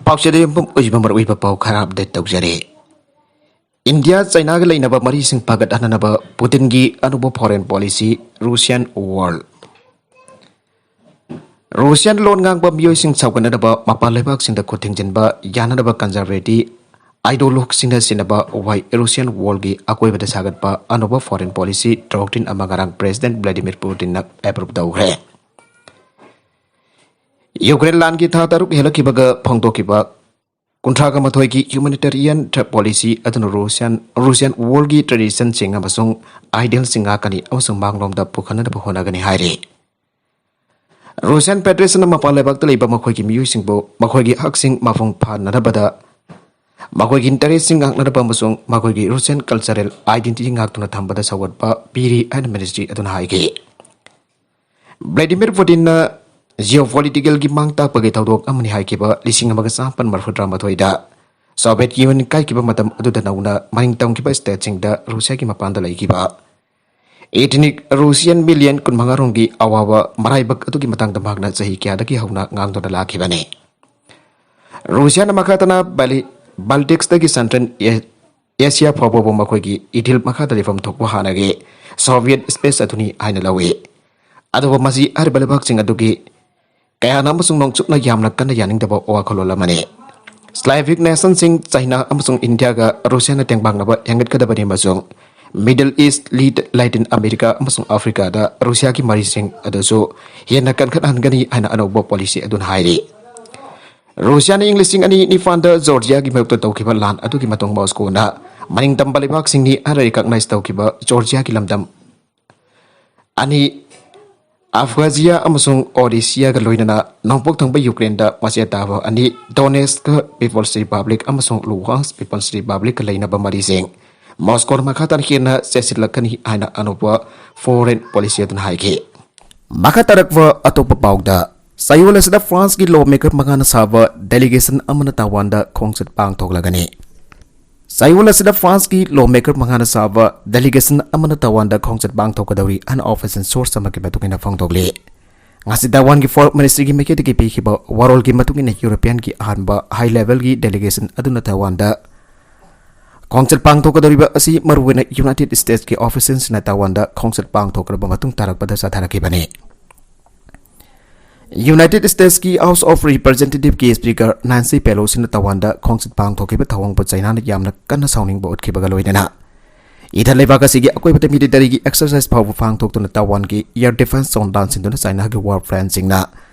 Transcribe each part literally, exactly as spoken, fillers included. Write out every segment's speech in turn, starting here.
ꯄꯥꯎꯆꯦꯗ ꯌꯨꯝꯐꯝ ꯑꯣꯏꯕ ꯃꯔꯨꯑꯣꯏꯕ ꯄꯥꯎ ꯈꯔ ꯑꯞꯗꯦꯠ ꯇꯧꯖꯔꯤ꯫ ꯏꯟꯗꯤꯌꯥ ꯆꯩꯅꯥꯒ ꯂꯩꯅꯕ ꯃꯔꯤꯁꯤꯡ ꯐꯒꯠꯍꯟꯅꯕ ꯄꯨꯇꯤꯟꯒꯤ ꯑꯅꯧꯕ ꯐꯣꯔꯦꯟ ꯄꯣꯂꯤꯁꯤ꯫ ꯔꯨꯁꯤꯌꯥꯟ ꯋꯥꯔꯜ꯫ ꯔꯨꯁꯤꯌꯥꯟ ꯂꯣꯟ ꯉꯥꯡꯕ ꯃꯤꯑꯣꯏꯁꯤꯡ ꯁꯧꯒꯠꯅꯅꯕ ꯃꯄꯥꯟ ꯂꯩꯕꯥꯛꯁꯤꯡꯗ ꯈꯨꯠ ꯊꯤꯡꯖꯤꯟꯕ ꯌꯥꯅꯅꯕ ꯀꯟꯖꯔꯕꯦꯇꯤ ꯑꯥꯏꯗꯣꯂꯣꯒꯁꯤꯡꯅ ꯁꯤꯟꯅꯕ ꯋꯥꯏ ꯔꯨꯁꯤꯌꯥꯟ ꯋꯥꯔꯜꯒꯤ ꯑꯀꯣꯏꯕꯗ ꯁꯥꯒꯠꯄ ꯑꯅꯧꯕ ꯐꯣꯔꯦꯟ ꯄꯣꯂꯤꯁꯤ ꯗꯣꯛꯇ꯭ꯔꯤꯟ ꯑꯃ ꯉꯔꯥꯡ ꯄ꯭ꯔꯦꯁꯤꯗꯦꯟꯠ ꯕ꯭ꯂꯥꯗꯤꯃꯤꯔ ꯄꯨꯇꯤꯟꯅ ꯑꯦꯄ꯭ꯔꯨꯚ ꯇꯧꯈ꯭ꯔꯦ꯫ ꯌꯨꯀ꯭ꯔꯦꯟ ꯂꯥꯟꯒꯤ ꯊꯥ ꯇꯔꯨꯛ ꯍꯦꯜꯂꯛꯈꯤꯕꯒ ꯐꯣꯡꯗꯣꯛꯈꯤꯕ ꯀꯨꯟꯊ꯭ꯔꯥꯒ ꯃꯥꯊꯣꯏꯒꯤ ꯍ꯭ꯌꯨꯃꯥꯅꯤꯇꯦꯔꯤꯌꯟ ꯄꯣꯂꯤꯁꯤ ꯑꯗꯨꯅ ꯔꯨꯁꯤꯌꯥꯟ, ꯔꯨꯁꯤꯌꯥꯟ ꯋꯥꯔꯜꯒꯤ ꯇ꯭ꯔꯦꯗꯤꯁꯟꯁꯤꯡ ꯑꯃꯁꯨꯡ ꯑꯥꯏꯗꯤꯌꯦꯜꯁꯤꯡ ꯉꯥꯛꯀꯅꯤ ꯑꯃꯁꯨꯡ ꯃꯥꯡꯂꯣꯝꯗ ꯄꯨꯈꯠꯅꯅꯕ ꯍꯣꯠꯅꯒꯅꯤ ꯍꯥꯏꯔꯤ꯫ ꯔꯨꯁꯤꯌꯥꯟ ꯐꯦꯗꯔꯦꯁꯟꯅ ꯃꯄꯥꯟ ꯂꯩꯕꯥꯛꯇ ꯂꯩꯕ ꯃꯈꯣꯏꯒꯤ ꯃꯤꯑꯣꯏꯁꯤꯡꯕꯨ ꯃꯈꯣꯏꯒꯤ ꯍꯛꯁꯤꯡ ꯃꯄꯨꯡ ꯐꯥꯅꯅꯕꯗ ꯃꯈꯣꯏꯒꯤ ꯏꯟꯇꯔꯦꯁꯁꯤꯡ ꯉꯥꯛꯅꯅꯕ ꯑꯃꯁꯨꯡ ꯃꯈꯣꯏꯒꯤ ꯔꯨꯁꯤꯌꯥꯟ ꯀꯜꯆꯔꯦꯜ ꯑꯥꯏꯗꯦꯟꯇꯤꯇꯤ ꯉꯥꯛꯇꯨꯅ ꯊꯝꯕꯗ ꯁꯧꯒꯠꯄ ꯄꯤꯔꯤ ꯍꯥꯏꯅ ꯃꯤꯅꯤꯁꯇ꯭ꯔꯤ ꯑꯗꯨꯅ ꯍꯥꯏꯈꯤ꯫ ꯕ꯭ꯂꯥꯗꯤꯃꯤꯔ ꯄꯨꯇꯤꯟꯅ ꯖꯤꯑꯣꯄꯣꯂꯤꯇꯤꯀꯦꯜꯒꯤ ꯃꯥꯡ ꯇꯥꯛꯄꯒꯤ ꯊꯧꯗꯣꯛ ꯑꯃꯅꯤ ꯍꯥꯏꯈꯤꯕ ꯂꯤꯁꯤꯡ ꯑꯃꯒ ꯆꯥꯃꯥꯄꯟ ꯃꯔꯤꯐꯨ ꯇꯔꯥꯃꯥꯊꯣꯏꯗ ꯁꯣꯚꯤꯌꯦꯠ ꯌꯨꯅꯤꯌꯟ ꯀꯥꯏꯈꯤꯕ ꯃꯇꯝ ꯑꯗꯨꯗ ꯅꯧꯅ ꯃꯅꯤꯡ ꯇꯝꯈꯤꯕ ꯁ꯭ꯇꯦꯠꯁꯤꯡꯗ ꯔꯨꯁꯤꯌꯥꯒꯤ ꯃꯄꯥꯟꯗ ꯂꯩꯈꯤꯕ ꯏꯊꯅꯤꯛ ꯔꯨꯁꯤꯌꯟ ꯃꯤꯂꯤꯌꯟ ꯀꯨꯟꯃꯉꯥ ꯔꯣꯝꯒꯤ ꯑꯋꯥꯕ ꯃꯔꯥꯏꯕꯛ ꯑꯗꯨꯒꯤ ꯃꯇꯥꯡꯗ ꯃꯍꯥꯛꯅ ꯆꯍꯤ ꯀꯌꯥꯗꯒꯤ ꯍꯧꯅ ꯉꯥꯡꯗꯨꯅ ꯂꯥꯛꯈꯤꯕꯅꯤ꯫ ꯔꯨꯁꯤꯌꯥꯅ ꯃꯈꯥ ꯇꯥꯅ ꯕꯦꯂꯤ-, ꯕꯥꯜꯇꯤꯛꯁꯇꯒꯤ ꯁꯦꯟꯇ꯭ꯔꯦꯜ ꯑꯦ-, ꯑꯦꯁꯤꯌꯥ ꯐꯥꯎꯕꯕꯨ ꯃꯈꯣꯏꯒꯤ ꯏꯊꯤꯜ ꯃꯈꯥꯗ ꯂꯩꯐꯝ ꯊꯣꯛꯄ ꯍꯥꯟꯅꯒꯤ ꯁꯣꯚꯤꯌꯦꯠ ꯁ꯭ꯄꯦꯁ ꯑꯗꯨꯅꯤ ꯍꯥꯏꯅ ꯂꯧꯏ꯫ ꯑꯗꯨꯕꯨ ꯃꯁꯤ ꯍꯥꯏꯔꯤꯕ ꯂꯩꯕꯥꯛꯁꯤꯡ ꯑꯗꯨꯒꯤ ꯀꯌꯥꯅ ꯑꯃꯁꯨꯡ ꯅꯣꯡꯆꯨꯞꯅ ꯌꯥꯝꯅ ꯀꯟꯅ ꯌꯥꯅꯤꯡꯗꯕ ꯋꯥꯈꯜꯂꯣꯟ ꯑꯃꯅꯤ꯫ ꯁ꯭ꯂꯥꯚꯤꯛ ꯅꯦꯁꯟꯁꯤꯡ ꯆꯥꯏꯅꯥ ꯑꯃꯁꯨꯡ ꯏꯟꯗꯤꯌꯥꯒ ꯔꯨꯁꯤꯌꯥꯅ ꯇꯦꯡꯕꯥꯡꯅꯕ ꯍꯦꯟꯒꯠꯀꯗꯕꯅꯤ ꯑꯃꯁꯨꯡ ꯃꯤꯗꯜ ꯏꯁ꯭ꯠ, ꯂꯦꯇꯤꯟ ꯑꯃꯦꯔꯤꯀꯥ ꯑꯃꯁꯨꯡ ꯑꯐ꯭ꯔꯤꯀꯥꯗ ꯔꯨꯁꯤꯌꯥꯒꯤ ꯃꯔꯤꯁꯤꯡ ꯑꯗꯨꯁꯨ ꯍꯦꯟꯅ ꯀꯟꯈꯠꯍꯟꯒꯅꯤ ꯍꯥꯏꯅ ꯑꯅꯧꯕ ꯄꯣꯂꯤꯁꯤ ꯑꯗꯨꯅ ꯍꯥꯏꯔꯤ꯫ ꯔꯨꯁꯤꯌꯥꯅ ꯏꯪ ꯂꯤꯁꯤꯡ ꯑꯅꯤ ꯅꯤꯄꯥꯟꯗ ꯖꯣꯔꯖꯤꯌꯥꯒꯤ ꯃꯥꯌꯣꯛꯇ ꯇꯧꯈꯤꯕ ꯂꯥꯟ ꯑꯗꯨꯒꯤ ꯃꯇꯨꯡ ꯃꯣꯁꯀꯣꯅ ꯃꯅꯤꯡꯇꯝꯕ ꯂꯩꯕꯥꯛꯁꯤꯡꯅꯤ ꯍꯥꯏꯅ ꯔꯤꯀꯣꯛꯅꯥꯏꯖ ꯇꯧꯈꯤꯕ ꯖꯣꯔꯖꯤꯌꯥꯒꯤ ꯂꯝꯗꯝ ꯑꯅꯤ, ꯑꯐꯒꯥꯖꯤꯌꯥ ꯑꯃꯁꯨꯡ ꯑꯣꯗꯤꯁꯤꯌꯥꯒ ꯂꯣꯏꯅꯅ ꯅꯣꯡꯄꯣꯛ ꯊꯪꯕ ꯌꯨꯀ꯭ꯔꯦꯟꯗ ꯃꯆꯦꯠ ꯇꯥꯕ ꯑꯅꯤ, ꯗꯣꯅꯦꯁ꯭ꯛ ꯄꯤꯄꯜꯁ ꯔꯤꯄꯕ꯭ꯂꯤꯛ ꯑꯃꯁꯨꯡ ꯂꯨꯍꯥꯟꯁ꯭ꯛ ꯄꯤꯄꯜꯁ ꯔꯤꯄꯕ꯭ꯂꯤꯛꯀ ꯂꯩꯅꯕ ꯃꯔꯤꯁꯤꯡ ꯃꯣꯁꯀꯣꯅ ꯃꯈꯥ ꯇꯥꯅ ꯍꯦꯟꯅ ꯆꯦꯠꯁꯤꯜꯂꯛꯀꯅꯤ ꯍꯥꯏꯅ ꯑꯅꯧꯕ ꯐꯣꯔꯦꯟ ꯄꯣꯂꯤꯁꯤ ꯑꯗꯨꯅ ꯍꯥꯏꯈꯤ꯫ ꯃꯈꯥ ꯇꯥꯔꯛꯄ ꯑꯇꯣꯞꯄ ꯄꯥꯎꯗ, ꯆꯌꯣꯜ ꯑꯁꯤꯗ ꯐ꯭ꯔꯥꯟꯁꯀꯤ ꯂꯣ ꯃꯦꯀꯔ ꯃꯉꯥꯅ ꯁꯥꯕ ꯗꯦꯂꯤꯒꯦꯁꯟ ꯑꯃꯅ ꯇꯥꯏꯋꯥꯟꯗ ꯈꯣꯡꯆꯠ ꯄꯥꯡꯊꯣꯛꯂꯒꯅꯤ꯫ ꯆꯌꯣꯜ ꯑꯁꯤꯗ ꯐ꯭ꯔꯥꯟꯁꯀꯤ ꯂꯣ ꯃꯦꯀꯔ ꯃꯉꯥꯅ ꯁꯥꯕ ꯗꯦꯂꯤꯒꯦꯁꯟ ꯑꯃꯅ ꯇꯥꯏꯋꯥꯟꯗ ꯈꯣꯡꯆꯠ ꯄꯥꯡꯊꯣꯛꯀꯗꯧꯔꯤ ꯍꯥꯏꯅ ꯑꯣꯐꯤꯁꯤꯌꯦꯜ ꯁꯣꯔꯁ ꯑꯃꯒꯤ ꯃꯇꯨꯡ ꯏꯟꯅ ꯐꯣꯡꯗꯣꯛꯂꯤ꯫ ꯉꯁꯤ ꯇꯥꯏꯋꯥꯟꯒꯤ ꯐꯣꯔꯦꯟ ꯃꯤꯅꯤꯁꯇ꯭ꯔꯤꯒꯤ ꯃꯥꯏꯀꯩꯗꯒꯤ ꯄꯤꯈꯤꯕ ꯋꯥꯔꯣꯜꯒꯤ ꯃꯇꯨꯡ ꯏꯟꯅ, ꯌꯨꯔꯣꯄꯤꯌꯟꯒꯤ ꯑꯍꯥꯟꯕ ꯍꯥꯏ ꯂꯦꯚꯦꯜꯒꯤ ꯗꯦꯂꯤꯒꯦꯁꯟ ꯑꯗꯨꯅ ꯇꯥꯏꯋꯥꯟꯗ ꯈꯣꯡꯆꯠ ꯄꯥꯡꯊꯣꯛꯀꯗꯧꯔꯤꯕ ꯑꯁꯤ ꯃꯔꯨꯑꯣꯏꯅ ꯌꯨꯅꯥꯏꯇꯦꯗ ꯁ꯭ꯇꯦꯠꯁꯀꯤ ꯑꯣꯐꯤꯁꯤꯌꯦꯜꯁꯤꯡꯅ ꯇꯥꯏꯋꯥꯟꯗ ꯈꯣꯡꯆꯠ ꯄꯥꯡꯊꯣꯛꯈ꯭ꯔꯕ ꯃꯇꯨꯡ ꯇꯥꯔꯛꯄꯗ ꯆꯠꯊꯔꯛꯈꯤꯕꯅꯤ꯫ ꯌꯨꯅꯥꯏꯇꯦꯗ ꯁ꯭ꯇꯦꯠꯁꯀꯤ ꯍꯥꯎꯁ ꯑꯣꯐ ꯔꯤꯄ꯭ꯔꯖꯦꯟꯇꯦꯇꯤꯚꯀꯤ ꯁ꯭ꯄꯤꯀꯔ ꯅꯥꯟꯁꯤ ꯄꯦꯂꯣꯁꯤꯅ ꯇꯥꯏꯋꯥꯟꯗ ꯈꯣꯡꯆꯠ ꯄꯥꯡꯊꯣꯛꯈꯤꯕ ꯊꯧꯑꯣꯡꯕꯨ ꯆꯥꯏꯅꯥꯅ ꯌꯥꯝꯅ ꯀꯟꯅ ꯁꯥꯎꯅꯤꯡꯕ ꯎꯠꯈꯤꯕꯒ ꯂꯣꯏꯅꯅ ꯏꯊꯠ ꯂꯩꯕꯥꯛ ꯑꯁꯤꯒꯤ ꯑꯀꯣꯏꯕꯗ ꯃꯤꯂꯤꯇꯔꯤꯒꯤ ꯑꯦꯛꯁꯔꯁꯥꯏꯁ ꯐꯥꯎꯕ ꯄꯥꯡꯊꯣꯛꯇꯨꯅ ꯇꯥꯏꯋꯥꯟꯒꯤ ꯑꯦꯌꯔ ꯗꯤꯐꯦꯟꯁ ꯆꯣꯡ ꯂꯥꯟꯁꯤꯟꯗꯨꯅ ꯆꯥꯏꯅꯥꯒꯤ ꯋꯥꯔ ꯐ꯭ꯔꯦꯟꯁꯤꯡꯅ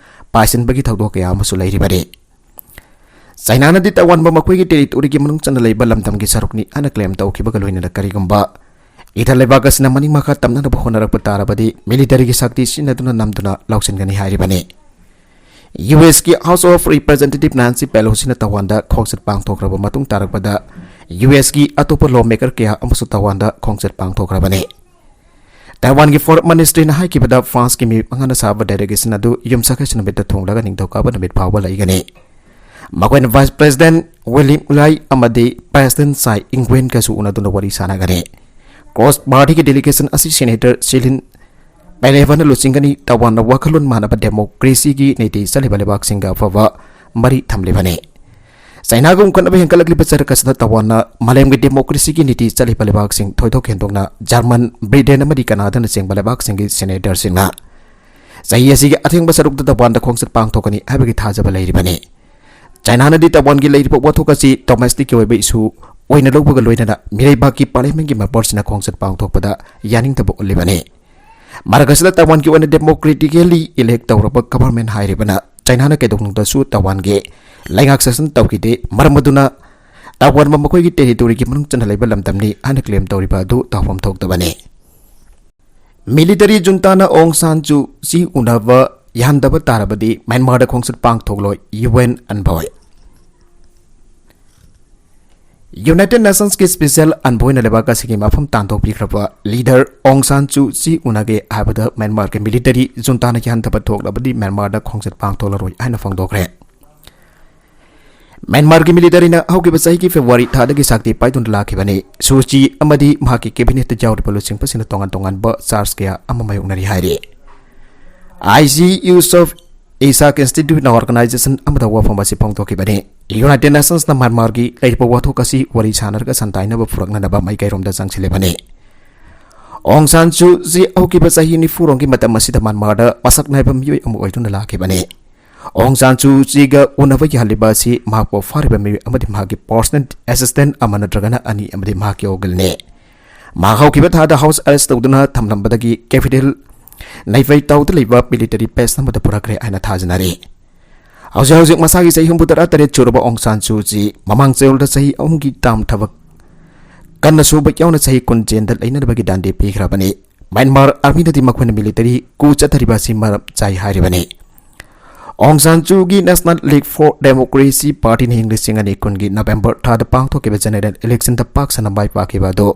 ꯄꯥꯏꯁꯤꯟꯕꯒꯤ ꯊꯧꯗꯣꯛ ꯀꯌꯥ ꯑꯃꯁꯨ ꯂꯩꯔꯤꯕꯅꯤ꯫ ꯆꯥꯏꯅꯥꯅꯗꯤ ꯇꯥꯏꯋꯥꯟꯕꯨ ꯃꯈꯣꯏꯒꯤ ꯇꯦꯔꯤꯇꯣꯔꯤꯒꯤ ꯃꯅꯨꯡ ꯆꯟꯅ ꯂꯩꯕ ꯂꯝꯗꯝꯒꯤ ꯁꯔꯨꯛꯅꯤ ꯍꯥꯏꯅ ꯀ꯭ꯂꯦꯝ ꯇꯧꯈꯤꯕꯒ ꯂꯣꯏꯅꯅ, ꯀꯔꯤꯒꯨꯝꯕ ꯏꯊꯠ ꯂꯩꯕꯥꯛ ꯑꯁꯤꯅ ꯃꯅꯤꯡ ꯃꯈꯥ ꯇꯝꯅꯅꯕ ꯍꯣꯠꯅꯔꯛꯄ ꯇꯥꯔꯕꯗꯤ, ꯃꯤꯂꯤꯇꯔꯤꯒꯤ ꯁꯛꯇꯤ ꯁꯤꯖꯤꯟꯅꯗꯨꯅ ꯅꯝꯗꯨꯅ ꯂꯧꯁꯤꯟꯒꯅꯤ ꯍꯥꯏꯔꯤꯕꯅꯤ꯫ ꯌꯨ ꯑꯦꯁꯀꯤ ꯍꯥꯎꯁ ꯑꯣꯐ ꯔꯤꯄ꯭ꯔꯖꯦꯟꯇꯦꯇꯤꯚ ꯅꯥꯟꯁꯤ ꯄꯦꯂꯣꯁꯤꯅ ꯇꯥꯏꯋꯥꯟꯗ ꯈꯣꯡꯆꯠ ꯄꯥꯡꯊꯣꯛꯈ꯭ꯔꯕ ꯃꯇꯨꯡ ꯇꯥꯔꯛꯄꯗ, ꯌꯨ ꯑꯦꯁꯀꯤ ꯑꯇꯣꯞꯄ ꯂꯣ ꯃꯦꯀꯔ ꯀꯌꯥ ꯑꯃꯁꯨ ꯇꯥꯏꯋꯥꯟꯗ ꯈꯣꯡꯆꯠ ꯄꯥꯡꯊꯣꯛꯈ꯭ꯔꯕꯅꯤ꯫ ꯇꯥꯏꯋꯥꯟꯒꯤ ꯐꯣꯔꯦꯟ ꯃꯤꯅꯤꯁꯇ꯭ꯔꯤꯅ ꯍꯥꯏꯈꯤꯕꯗ, ꯐ꯭ꯔꯥꯟꯁꯀꯤ ꯃꯤꯑꯣꯏ ꯃꯉꯥꯅ ꯁꯥꯕ ꯗꯦꯂꯤꯒꯦꯁꯟ ꯑꯗꯨ ꯌꯨꯝꯁꯀꯩꯁ ꯅꯨꯃꯤꯠꯇ ꯊꯨꯡꯂꯒ ꯅꯤꯡꯊꯧꯀꯥꯕ ꯅꯨꯃꯤꯠ ꯐꯥꯎꯕ ꯂꯩꯒꯅꯤ꯫ ꯃꯈꯣꯏꯅ ꯚꯥꯏꯁ ꯄ꯭ꯔꯦꯁꯤꯗꯦꯟꯠ ꯋꯤꯂꯤꯌꯝ ꯂꯥꯏ ꯑꯃꯗꯤ ꯄ꯭ꯔꯦꯁꯤꯗꯦꯟꯠ ꯁꯥꯏ ꯏꯪꯋꯦꯟꯒꯁꯨ ꯎꯅꯗꯨꯅ ꯋꯥꯔꯤ ꯁꯥꯟꯅꯒꯅꯤ꯫ ꯀ꯭ꯔꯣꯁ ꯄꯥꯔꯇꯤꯒꯤ ꯗꯦꯂꯤꯒꯦꯁꯟ ꯑꯁꯤ ꯁꯦꯅꯦꯇꯔ ꯁꯤꯂꯤꯟ ꯄꯦꯂꯦꯚꯟꯅ ꯂꯨꯆꯤꯡꯒꯅꯤ꯫ ꯇꯥꯏꯋꯥꯟꯅ ꯋꯥꯈꯜꯂꯣꯟ ꯃꯥꯟꯅꯕ ꯗꯦꯃꯣꯀ꯭ꯔꯦꯁꯤꯒꯤ ꯅꯤꯇꯤ ꯆꯠꯂꯤꯕ ꯂꯩꯕꯥꯛꯁꯤꯡꯒ ꯑꯐꯕ ꯃꯔꯤ ꯊꯝꯂꯤꯕꯅꯤ꯫ ꯆꯥꯏꯅꯥꯒ ꯎꯅꯕ ꯍꯦꯟꯒꯠꯂꯛꯂꯤꯕ ꯆꯔꯛ ꯑꯁꯤꯗ ꯇꯥꯏꯋꯥꯟꯅ ꯃꯥꯂꯦꯝꯒꯤ ꯗꯦꯃꯣꯀ꯭ꯔꯦꯁꯤꯒꯤ ꯅꯤꯇꯤ ꯆꯠꯂꯤꯕ ꯂꯩꯕꯥꯛꯁꯤꯡ, ꯊꯣꯏꯗꯣꯛ ꯍꯦꯟꯗꯣꯛꯅ ꯖꯔꯃꯟ, ꯕ꯭ꯔꯤꯇꯦꯟ ꯑꯃꯗꯤ ꯀꯅꯥꯗꯥꯅꯆꯤꯡꯕ ꯂꯩꯕꯥꯛꯁꯤꯡꯒꯤ ꯁꯦꯅꯦꯇꯔꯁꯤꯡꯅ ꯆꯍꯤ ꯑꯁꯤꯒꯤ ꯑꯊꯦꯡꯕ ꯁꯔꯨꯛꯇ ꯇꯥꯏꯋꯥꯟꯗ ꯈꯣꯡꯆꯠ ꯄꯥꯡꯊꯣꯛꯀꯅꯤ ꯍꯥꯏꯕꯒꯤ ꯊꯥꯖꯕ ꯂꯩꯔꯤꯕꯅꯤ꯫ ꯆꯥꯏꯅꯥꯅꯗꯤ ꯇꯥꯏꯋꯥꯟꯒꯤ ꯂꯩꯔꯤꯕ ꯋꯥꯊꯣꯛ ꯑꯁꯤ ꯗꯣꯃꯦꯁꯇꯤꯛꯀꯤ ꯑꯣꯏꯕ ꯏꯁꯨ ꯑꯣꯏꯅ ꯂꯧꯕꯒ ꯂꯣꯏꯅꯅ ꯃꯤꯔꯩꯕꯥꯛꯀꯤ ꯄꯥꯔꯂꯤꯌꯥꯃꯦꯟꯠꯀꯤ ꯃꯦꯝꯕꯔꯁꯤꯡꯅ ꯈꯣꯡꯆꯠ ꯄꯥꯡꯊꯣꯛꯄꯗ ꯌꯥꯅꯤꯡꯗꯕ ꯎꯠꯂꯤꯕꯅꯤ꯫ ꯃꯔꯛ ꯑꯁꯤꯗ ꯇꯥꯏꯋꯥꯟꯒꯤ ꯑꯣꯏꯅ ꯗꯦꯃꯣꯀ꯭ꯔꯦꯇꯤꯀꯦꯜꯂꯤ ꯏꯂꯦꯛ ꯇꯧꯔꯕ ꯒꯚꯔꯟꯃꯦꯟꯠ ꯍꯥꯏꯔꯤꯕꯅ ꯆꯥꯏꯅꯥꯅ ꯀꯩꯗꯧꯅꯨꯡꯗꯁꯨ ꯇꯥꯏꯋꯥꯟꯒꯤ ꯂꯩꯉꯥꯛ ꯁꯥꯁꯟ ꯇꯧꯈꯤꯗꯦ꯫ ꯃꯔꯝ ꯑꯗꯨꯅ ꯇꯥꯏꯋꯥꯟꯕꯨ ꯃꯈꯣꯏꯒꯤ ꯇꯦꯔꯤꯇꯣꯔꯤꯒꯤ ꯃꯅꯨꯡ ꯆꯟꯅ ꯂꯩꯕ ꯂꯝꯗꯝꯅꯤ ꯍꯥꯏꯅ ꯀ꯭ꯂꯦꯝ ꯇꯧꯔꯤꯕ ꯑꯗꯨ ꯇꯧꯐꯝ ꯊꯣꯛꯇꯕꯅꯤ꯫ ꯃꯤꯂꯤꯇꯔꯤ ꯖꯨꯟꯇꯥꯅ ꯑꯣꯡ ꯁꯥꯟ ꯁꯨ ꯆꯤ ꯎꯅꯕ ꯌꯥꯍꯟꯗꯕ ꯇꯥꯔꯕꯗꯤ ꯃ꯭ꯌꯥꯟꯃꯥꯔꯗ ꯈꯣꯡꯆꯠ ꯄꯥꯡꯊꯣꯛꯂꯣꯏ, ꯌꯨ ꯑꯦꯟ ꯑꯟꯚꯣꯏ꯫ ꯌꯨꯅꯥꯏꯇꯦꯗ ꯅꯦꯁꯟꯁꯀꯤ ꯁ꯭ꯄꯦꯁꯤꯌꯦꯜ ꯑꯟꯚꯣꯏꯅ ꯂꯩꯕꯥꯛ ꯑꯁꯤꯒꯤ ꯃꯐꯝ ꯇꯥꯟꯊꯣꯛꯄꯤꯈ꯭ꯔꯕ ꯂꯤꯗꯔ ꯑꯣꯡ ꯁꯥꯟ ꯁꯨ ꯆꯤ ꯎꯅꯒꯦ ꯍꯥꯏꯕꯗ ꯃ꯭ꯌꯥꯟꯃꯥꯔꯒꯤ ꯃꯤꯂꯤꯇꯔꯤ ꯖꯨꯟꯇꯥꯅ ꯌꯥꯍꯟꯗꯕ ꯊꯣꯛꯂꯕꯗꯤ ꯃ꯭ꯌꯥꯟꯃꯥꯔꯗ ꯈꯣꯡꯆꯠ ꯄꯥꯡꯊꯣꯛꯂꯔꯣꯏ ꯍꯥꯏꯅ ꯐꯣꯡꯗꯣꯛꯈ꯭ꯔꯦ꯫ ꯃ꯭ꯌꯥꯟꯃꯥꯔꯒꯤ ꯃꯤꯂꯤꯇꯔꯤꯅ ꯍꯧꯈꯤꯕ ꯆꯍꯤꯒꯤ ꯐꯦꯕ꯭ꯔꯨꯋꯥꯔꯤ ꯊꯥꯗꯒꯤ ꯁꯛꯇꯤ ꯄꯥꯏꯗꯨꯅ ꯂꯥꯛꯈꯤꯕꯅꯤ꯫ ꯁꯨ ꯆꯤ ꯑꯃꯗꯤ ꯃꯍꯥꯛꯀꯤ ꯀꯦꯕꯤꯅꯦꯠꯇ ꯌꯥꯎꯔꯤꯕ ꯂꯨꯆꯤꯡꯕꯁꯤꯡꯅ ꯇꯣꯉꯥꯟ ꯇꯣꯉꯥꯟꯕ ꯆꯥꯔꯖ ꯀꯌꯥ ꯑꯃ ꯃꯥꯌꯣꯛꯅꯔꯤ ꯍꯥꯏꯔꯤ꯫ ꯑꯥꯏ ꯖꯤ ꯌꯨꯁꯣꯐ ꯏꯁꯥꯛ ꯏꯟꯁꯇꯤꯇ꯭ꯌꯨꯠꯅ ꯑꯣꯔꯒꯅꯥꯏꯖꯦꯁꯟ ꯑꯃꯗ ꯋꯥꯐꯝ ꯑꯁꯤ ꯐꯣꯡꯗꯣꯛꯈꯤꯕꯅꯤ꯫ ꯌꯨꯅꯥꯏꯇꯦꯗ ꯅꯦꯁꯟꯁꯅ ꯃ꯭ꯌꯥꯟꯃꯥꯔꯒꯤ ꯂꯩꯔꯤꯕ ꯋꯥꯊꯣꯛ ꯑꯁꯤ ꯋꯥꯔꯤ ꯁꯥꯟꯅꯔꯒ ꯁꯟꯗꯥꯏꯅꯕ ꯄꯨꯔꯛꯅꯅꯕ ꯃꯥꯏꯀꯩꯔꯣꯝꯗ ꯆꯪꯁꯤꯜꯂꯤꯕꯅꯤ꯫ ꯑꯣꯡ ꯁꯥꯟ ꯁꯨ ꯆꯤ ꯍꯧꯈꯤꯕ ꯆꯍꯤ ꯅꯤꯐꯨ ꯔꯣꯝꯒꯤ ꯃꯇꯝ ꯑꯁꯤꯗ ꯃ꯭ꯌꯥꯟꯃꯥꯔꯗ ꯃꯁꯛ ꯅꯥꯏꯕ ꯃꯤꯑꯣꯏ ꯑꯃ ꯑꯣꯏꯗꯨꯅ ꯂꯥꯛꯈꯤꯕꯅꯤ꯫ ꯑꯣꯡ ꯁꯥꯟ ꯁꯨ ꯆꯤꯒ ꯎꯅꯕ ꯌꯥꯍꯜꯂꯤꯕ ꯑꯁꯤ ꯃꯍꯥꯛꯄꯨ ꯐꯥꯔꯤꯕ ꯃꯤꯑꯣꯏ ꯑꯃꯗꯤ ꯃꯍꯥꯛꯀꯤ ꯄꯔꯁꯅꯦꯜ ꯑꯦꯁꯤꯁꯇꯦꯟ ꯑꯃ ꯅꯠꯇ꯭ꯔꯒꯅ ꯑꯅꯤ ꯑꯃꯗꯤ ꯃꯍꯥꯛꯀꯤ ꯑꯣꯒꯜꯅꯤ꯫ ꯃꯍꯥꯛ ꯍꯧꯈꯤꯕ ꯊꯥꯗ ꯍꯥꯎꯁ ꯑꯦꯔꯦꯁ ꯇꯧꯗꯨꯅ ꯊꯝꯂꯝꯕꯗꯒꯤ ꯀꯦꯄꯤꯇꯦꯜ ꯅꯩꯐꯩ ꯇꯥꯎꯗ ꯂꯩꯕ ꯃꯤꯂꯤꯇꯔꯤ ꯕꯦꯁ ꯑꯃꯗ ꯄꯨꯔꯛꯈ꯭ꯔꯦ ꯍꯥꯏꯅ ꯊꯥꯖꯅꯔꯤ꯫ ꯍꯧꯖꯤꯛ ꯍꯧꯖꯤꯛ ꯃꯁꯥꯒꯤ ꯆꯍꯤ ꯍꯨꯝꯐꯨ ꯇꯔꯥ ꯇꯔꯦꯠ ꯁꯨꯔꯕ ꯑꯣꯡ ꯁꯥꯟ ꯁꯨ ꯆꯤ ꯃꯃꯥꯡ ꯆꯌꯣꯜꯗ ꯆꯍꯤ ꯑꯍꯨꯝꯒꯤ ꯇꯥꯝ ꯊꯕꯛ ꯀꯟꯅ ꯁꯨꯕ ꯌꯥꯎꯅ ꯆꯍꯤ ꯀꯨꯟ ꯖꯦꯟꯗ ꯂꯩꯅꯅꯕꯒꯤ ꯗꯥꯟꯗꯤ ꯄꯤꯈ꯭ꯔꯕꯅꯤ꯫ ꯃ꯭ꯌꯥꯟꯃꯥꯔ ꯑꯥꯔꯃꯤꯅꯗꯤ ꯃꯈꯣꯏꯅ ꯃꯤꯂꯤꯇꯔꯤ ꯀꯨ ꯆꯠꯊꯔꯤꯕ ꯑꯁꯤ ꯃꯔꯝ ꯆꯥꯏ ꯍꯥꯏꯔꯤꯕꯅꯤ꯫ ꯑꯣꯡ ꯁꯥꯟ ꯁꯨꯒꯤ National League for Democracy ꯄꯥꯔꯇꯤꯅ ꯏꯪ ꯂꯤꯁꯤꯡ ꯑꯅꯤ ꯀꯨꯟꯒꯤ ꯅꯕꯦꯝꯕꯔ ꯊꯥꯗ ꯄꯥꯡꯊꯣꯛꯈꯤꯕ ꯖꯦꯅꯔꯦꯜ ꯏꯂꯦꯛꯁꯟꯗ ꯄꯥꯛ ꯁꯟꯅ ꯃꯥꯏ ꯄꯥꯛꯈꯤꯕ ꯑꯗꯨ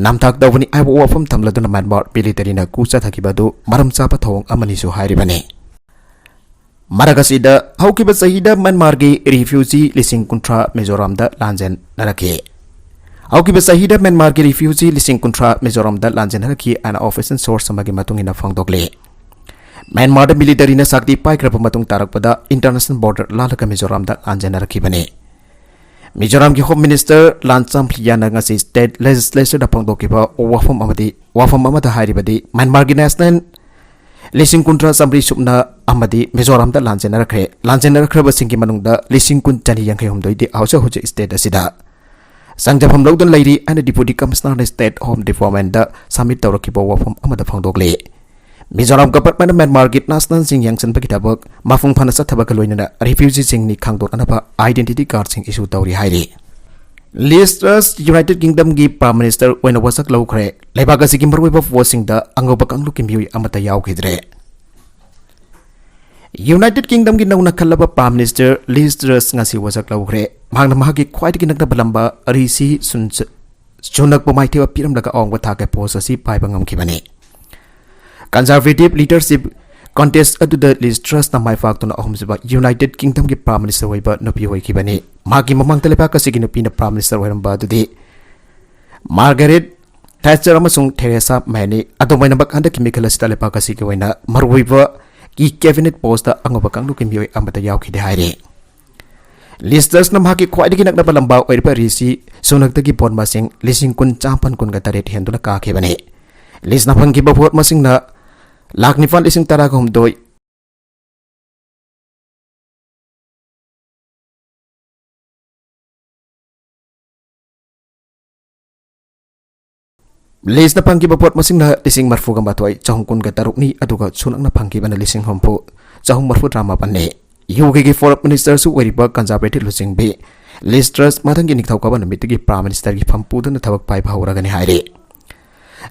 ꯅꯝꯊꯥꯛ ꯇꯧꯕꯅꯤ ꯍꯥꯏꯕ ꯋꯥꯐꯝ ꯊꯝꯂꯗꯨꯅ ꯃ꯭ꯌꯥꯟꯃꯥꯔ ꯃꯤꯂꯤꯇꯔꯤꯅ ꯀꯨ ꯆꯠꯊꯈꯤꯕ ꯑꯗꯨ ꯃꯔꯝ ꯆꯥꯕ ꯊꯧꯑꯣꯡ ꯑꯃꯅꯤꯁꯨ ꯍꯥꯏꯔꯤꯕꯅꯤ꯫ ꯃꯔꯛ ꯑꯁꯤꯗ ꯍꯧꯈꯤꯕ ꯆꯍꯤꯗ ꯃ꯭ꯌꯥꯟꯃꯥꯔꯒꯤ ꯔꯤꯐ꯭ꯌꯨꯖꯤ ꯂꯤꯁꯤꯡ ꯀꯨꯟꯊ꯭ꯔꯥ ꯃꯤꯖꯣꯔꯥꯝꯗ ꯂꯥꯟꯖꯦꯟꯅꯔꯛꯈꯤ꯫ ꯍꯧꯈꯤꯕ ꯆꯍꯤꯗ ꯃ꯭ꯌꯥꯟꯃꯥꯔꯒꯤ ꯔꯤꯐ꯭ꯌꯨꯖꯤ ꯂꯤꯁꯤꯡ ꯀꯨꯟꯊ꯭ꯔꯥ ꯃꯤꯖꯣꯔꯥꯝꯗ ꯂꯥꯟꯖꯦꯟꯅꯔꯛꯈꯤ ꯍꯥꯏꯅ ꯑꯣꯐꯤꯁꯤꯌꯦꯜ ꯁꯣꯔꯁ ꯑꯃꯒꯤ ꯃꯇꯨꯡ ꯏꯟꯅ ꯐꯣꯡꯗꯣꯛꯂꯤ꯫ ꯃ꯭ꯌꯥꯟꯃꯥꯔꯗ ꯃꯤꯂꯤꯇꯔꯤꯅ ꯁꯛꯇꯤ ꯄꯥꯏꯈ꯭ꯔꯕ ꯃꯇꯨꯡ ꯇꯥꯔꯛꯄꯗ ꯏꯟꯇꯔꯅꯦꯁꯅꯦꯜ ꯕꯣꯔꯗꯔ ꯂꯥꯜꯂꯒ ꯃꯤꯖꯣꯔꯥꯝꯗ ꯂꯥꯟꯖꯦꯟꯅꯔꯛꯈꯤꯕꯅꯤ꯫ ꯃꯤꯖꯣꯔꯥꯝꯒꯤ ꯍꯣꯝ ꯃꯤꯅꯤꯁꯇꯔ ꯂꯥꯟꯆꯥꯝ ꯂꯤꯌꯥꯅ ꯉꯁꯤ ꯁ꯭ꯇꯦꯠ ꯂꯦꯖꯤꯁꯂꯦꯆꯔꯗ ꯐꯣꯡꯗꯣꯛꯈꯤꯕ ꯋꯥꯐꯝ ꯑꯃꯗꯤ, ꯋꯥꯐꯝ ꯑꯃꯗ ꯍꯥꯏꯔꯤꯕꯗꯤ, ꯃ꯭ꯌꯥꯟꯃꯥꯔꯒꯤ ꯅꯦꯁꯅꯦꯜ ꯂꯤꯁꯤꯡ ꯀꯨꯟꯊ꯭ꯔꯥ ꯆꯥꯃꯔꯤ ꯁꯨꯞꯅ ꯑꯃꯗꯤ ꯃꯤꯖꯣꯔꯥꯝꯗ ꯂꯥꯟꯖꯦꯟꯅꯔꯛꯈ꯭ꯔꯦ꯫ ꯂꯥꯟꯖꯦꯟꯅꯔꯛꯈ꯭ꯔꯕꯁꯤꯡꯒꯤ ꯃꯅꯨꯡꯗ ꯂꯤꯁꯤꯡ ꯀꯨꯟ ꯆꯅꯤ ꯌꯥꯡꯈꯩ ꯍꯨꯝꯗꯣꯏꯗꯤ ꯍꯧꯖꯤꯛ ꯍꯧꯖꯤꯛ ꯁ꯭ꯇꯦꯠ ꯑꯁꯤꯗ ꯆꯪꯖꯐꯝ ꯂꯧꯗꯨꯅ ꯂꯩꯔꯤ ꯍꯥꯏꯅ ꯗꯤꯄꯨꯇꯤ ꯀꯃꯤꯁꯅꯔꯅ ꯁ꯭ꯇꯦꯠ ꯍꯣꯝ ꯗꯤꯄꯥꯔꯠꯃꯦꯟꯗ ꯁꯕꯃꯤꯠ ꯇꯧꯔꯛꯈꯤꯕ ꯋꯥꯐꯝ ꯑꯃꯗ ꯐꯣꯡꯗꯣꯛꯂꯤ꯫ ꯃꯤꯖꯣꯔꯥꯝ ꯒꯚꯔꯟꯃꯦꯟꯠꯅ ꯃ꯭ꯌꯥꯟꯃꯥꯔꯒꯤ ꯅꯦꯁꯅꯦꯜꯁꯤꯡ ꯌꯦꯡꯁꯤꯟꯕꯒꯤ ꯊꯕꯛ ꯃꯄꯨꯡ ꯐꯥꯅ ꯆꯠꯊꯕꯒ ꯂꯣꯏꯅꯅ ꯔꯤꯐ꯭ꯌꯨꯖꯤꯁꯤꯡꯅꯤ ꯈꯪꯗꯣꯛꯅꯅꯕ ꯑꯥꯏꯗꯦꯟꯇꯤꯇꯤ ꯀꯥꯔꯗꯁꯤꯡ ꯏꯁꯨ ꯇꯧꯔꯤ ꯍꯥꯏꯔꯤ꯫ ꯂꯤꯖ ꯇ꯭ꯔꯁ ꯌꯨꯅꯥꯏꯇꯦꯗ ꯀꯤꯡꯗꯝꯒꯤ ꯄ꯭ꯔꯥꯏꯝ ꯃꯤꯅꯤꯁꯇꯔ ꯑꯣꯏꯅ ꯋꯥꯁꯛ ꯂꯧꯈ꯭ꯔꯦ꯫ ꯂꯩꯕꯥꯛ ꯑꯁꯤꯒꯤ ꯃꯔꯨꯑꯣꯏꯕ ꯄꯣꯁꯁꯤꯡꯗ ꯑꯉꯧꯕ ꯀꯥꯡꯂꯨꯞꯀꯤ ꯃꯤꯑꯣꯏ ꯑꯃꯠꯇ ꯌꯥꯎꯈꯤꯗ꯭ꯔꯦ꯫ ꯌꯨꯅꯥꯏꯇꯦꯗ ꯀꯤꯡꯗꯝꯒꯤ ꯅꯧꯅ ꯈꯜꯂꯕ ꯄ꯭ꯔꯥꯏꯝ ꯃꯤꯅꯤꯁꯇꯔ ꯂꯤꯖ ꯇ꯭ꯔꯁ ꯉꯁꯤ ꯋꯥꯁꯛ ꯂꯧꯈ꯭ꯔꯦ꯫ ꯃꯍꯥꯛꯅ ꯃꯍꯥꯛꯀꯤ ꯈ꯭ꯋꯥꯏꯗꯒꯤ ꯅꯛꯅꯕ ꯂꯝꯕ ꯔꯤꯁꯤ ꯁꯨꯟ-, ꯁꯨꯅꯛꯄꯨ ꯃꯥꯏꯊꯤꯕ ꯄꯤꯔꯝꯂꯒ ꯑꯋꯥꯡꯕ ꯊꯥꯛꯀꯤ ꯄꯣꯁ ꯑꯁꯤ ꯄꯥꯏꯕ ꯉꯝꯈꯤꯕꯅꯤ꯫ ꯀꯟꯖꯔꯚꯦꯇꯤꯚ ꯂꯤꯗꯔꯁꯤꯞ ꯀꯟꯇꯦꯁ ꯑꯗꯨꯗ ꯂꯤꯖ ꯇ꯭ꯔꯁꯅ ꯃꯥꯏ ꯄꯥꯛꯇꯨꯅ ꯑꯍꯨꯝꯁꯨꯕ ꯌꯨꯅꯥꯏꯇꯦꯗ ꯀꯤꯡꯗꯝꯒꯤ ꯄ꯭ꯔꯥꯏꯝ ꯃꯤꯅꯤꯁꯇꯔ ꯑꯣꯏꯕ ꯅꯨꯄꯤ ꯑꯣꯏꯈꯤꯕꯅꯤ꯫ ꯃꯍꯥꯛꯀꯤ ꯃꯃꯥꯡꯗ ꯂꯩꯕꯥꯛ ꯑꯁꯤꯒꯤ ꯅꯨꯄꯤꯅ ꯄ꯭ꯔꯥꯏꯝ ꯃꯤꯅꯤꯁꯇꯔ ꯑꯣꯏꯔꯝꯕ ꯑꯗꯨꯗꯤ ꯃꯥꯔꯒꯔꯦꯠ ꯊꯦꯆꯔ ꯑꯃꯁꯨꯡ ꯊꯦꯔꯦꯁꯥ ꯃꯦꯅꯤ꯫ ꯑꯗꯨꯃꯥꯏꯅꯃꯛ ꯍꯟꯗꯛꯀꯤ ꯃꯤꯈꯜ ꯑꯁꯤꯗ ꯂꯩꯕꯥꯛ ꯑꯁꯤꯒꯤ ꯑꯣꯏꯅ ꯃꯔꯨꯑꯣꯏꯕ ꯀꯤ ꯀꯦꯕꯤꯅꯦꯠ ꯄꯣꯁꯇ ꯑꯉꯧꯕ ꯀꯥꯡꯂꯨꯞꯀꯤ ꯃꯤꯑꯣꯏ ꯑꯃꯠꯇ ꯌꯥꯎꯈꯤꯗꯦ ꯍꯥꯏꯔꯤ꯫ ꯂꯤꯁ ꯇ꯭ꯔꯁꯅ ꯃꯍꯥꯛꯀꯤ ꯈ꯭ꯋꯥꯏꯗꯒꯤ ꯅꯛꯅꯕ ꯂꯝꯕꯥ ꯑꯣꯏꯔꯤꯕ ꯔꯤꯁꯤ ꯁꯨꯅꯛꯇꯒꯤ ꯚꯣꯠ ꯃꯁꯤꯡ ꯂꯤꯁꯤꯡ ꯀꯨꯟ ꯆꯥꯃꯥꯄꯟ ꯀꯨꯟꯒ ꯇꯔꯦꯠ ꯍꯦꯟꯗꯨꯅ ꯀꯥꯈꯤꯕꯅꯤ꯫ ꯂꯤꯁꯅ ꯐꯪꯈꯤꯕ ꯚꯣꯠ ꯃꯁꯤꯡꯅ ꯂꯥꯈ ꯅꯤꯄꯥꯟ ꯂꯤꯁꯤꯡ ꯇꯔꯥꯒ ꯍꯨꯝꯗꯣꯏ꯫ ꯂꯤꯁꯅ ꯐꯪꯈꯤꯕ ꯚꯣꯠ ꯃꯁꯤꯡꯅ ꯂꯤꯁꯤꯡ ꯃꯔꯤꯐꯨꯒ ꯃꯥꯊꯣꯏ ꯆꯍꯨꯝ ꯀꯨꯟꯒ ꯇꯔꯨꯛꯅꯤ, ꯑꯗꯨꯒ ꯁꯨꯅꯛꯅ ꯐꯪꯈꯤꯕꯅ ꯂꯤꯁꯤꯡ ꯍꯨꯝꯐꯨ ꯆꯍꯨꯝ ꯃꯔꯤꯐꯨ ꯇꯔꯥꯃꯥꯄꯟꯅꯤ꯫ ꯌꯨ ꯀꯦꯒꯤ ꯐꯣꯔꯠ ꯃꯤꯅꯤꯁꯇꯔꯁꯨ ꯑꯣꯏꯔꯤꯕ ꯀꯟꯖꯥꯔꯕꯦꯇꯤꯕ ꯂꯨꯆꯤꯡꯕꯤ ꯂꯤꯁ ꯇ꯭ꯔꯁ ꯃꯊꯪꯒꯤ ꯅꯤꯡꯊꯧꯀꯥꯕ ꯅꯨꯃꯤꯠꯇꯒꯤ ꯄ꯭ꯔꯥꯏꯝ ꯃꯤꯅꯤꯁꯇꯔꯒꯤ ꯐꯝ ꯄꯨꯗꯨꯅ ꯊꯕꯛ ꯄꯥꯏꯕ ꯍꯧꯔꯒꯅꯤ ꯍꯥꯏꯔꯤ꯫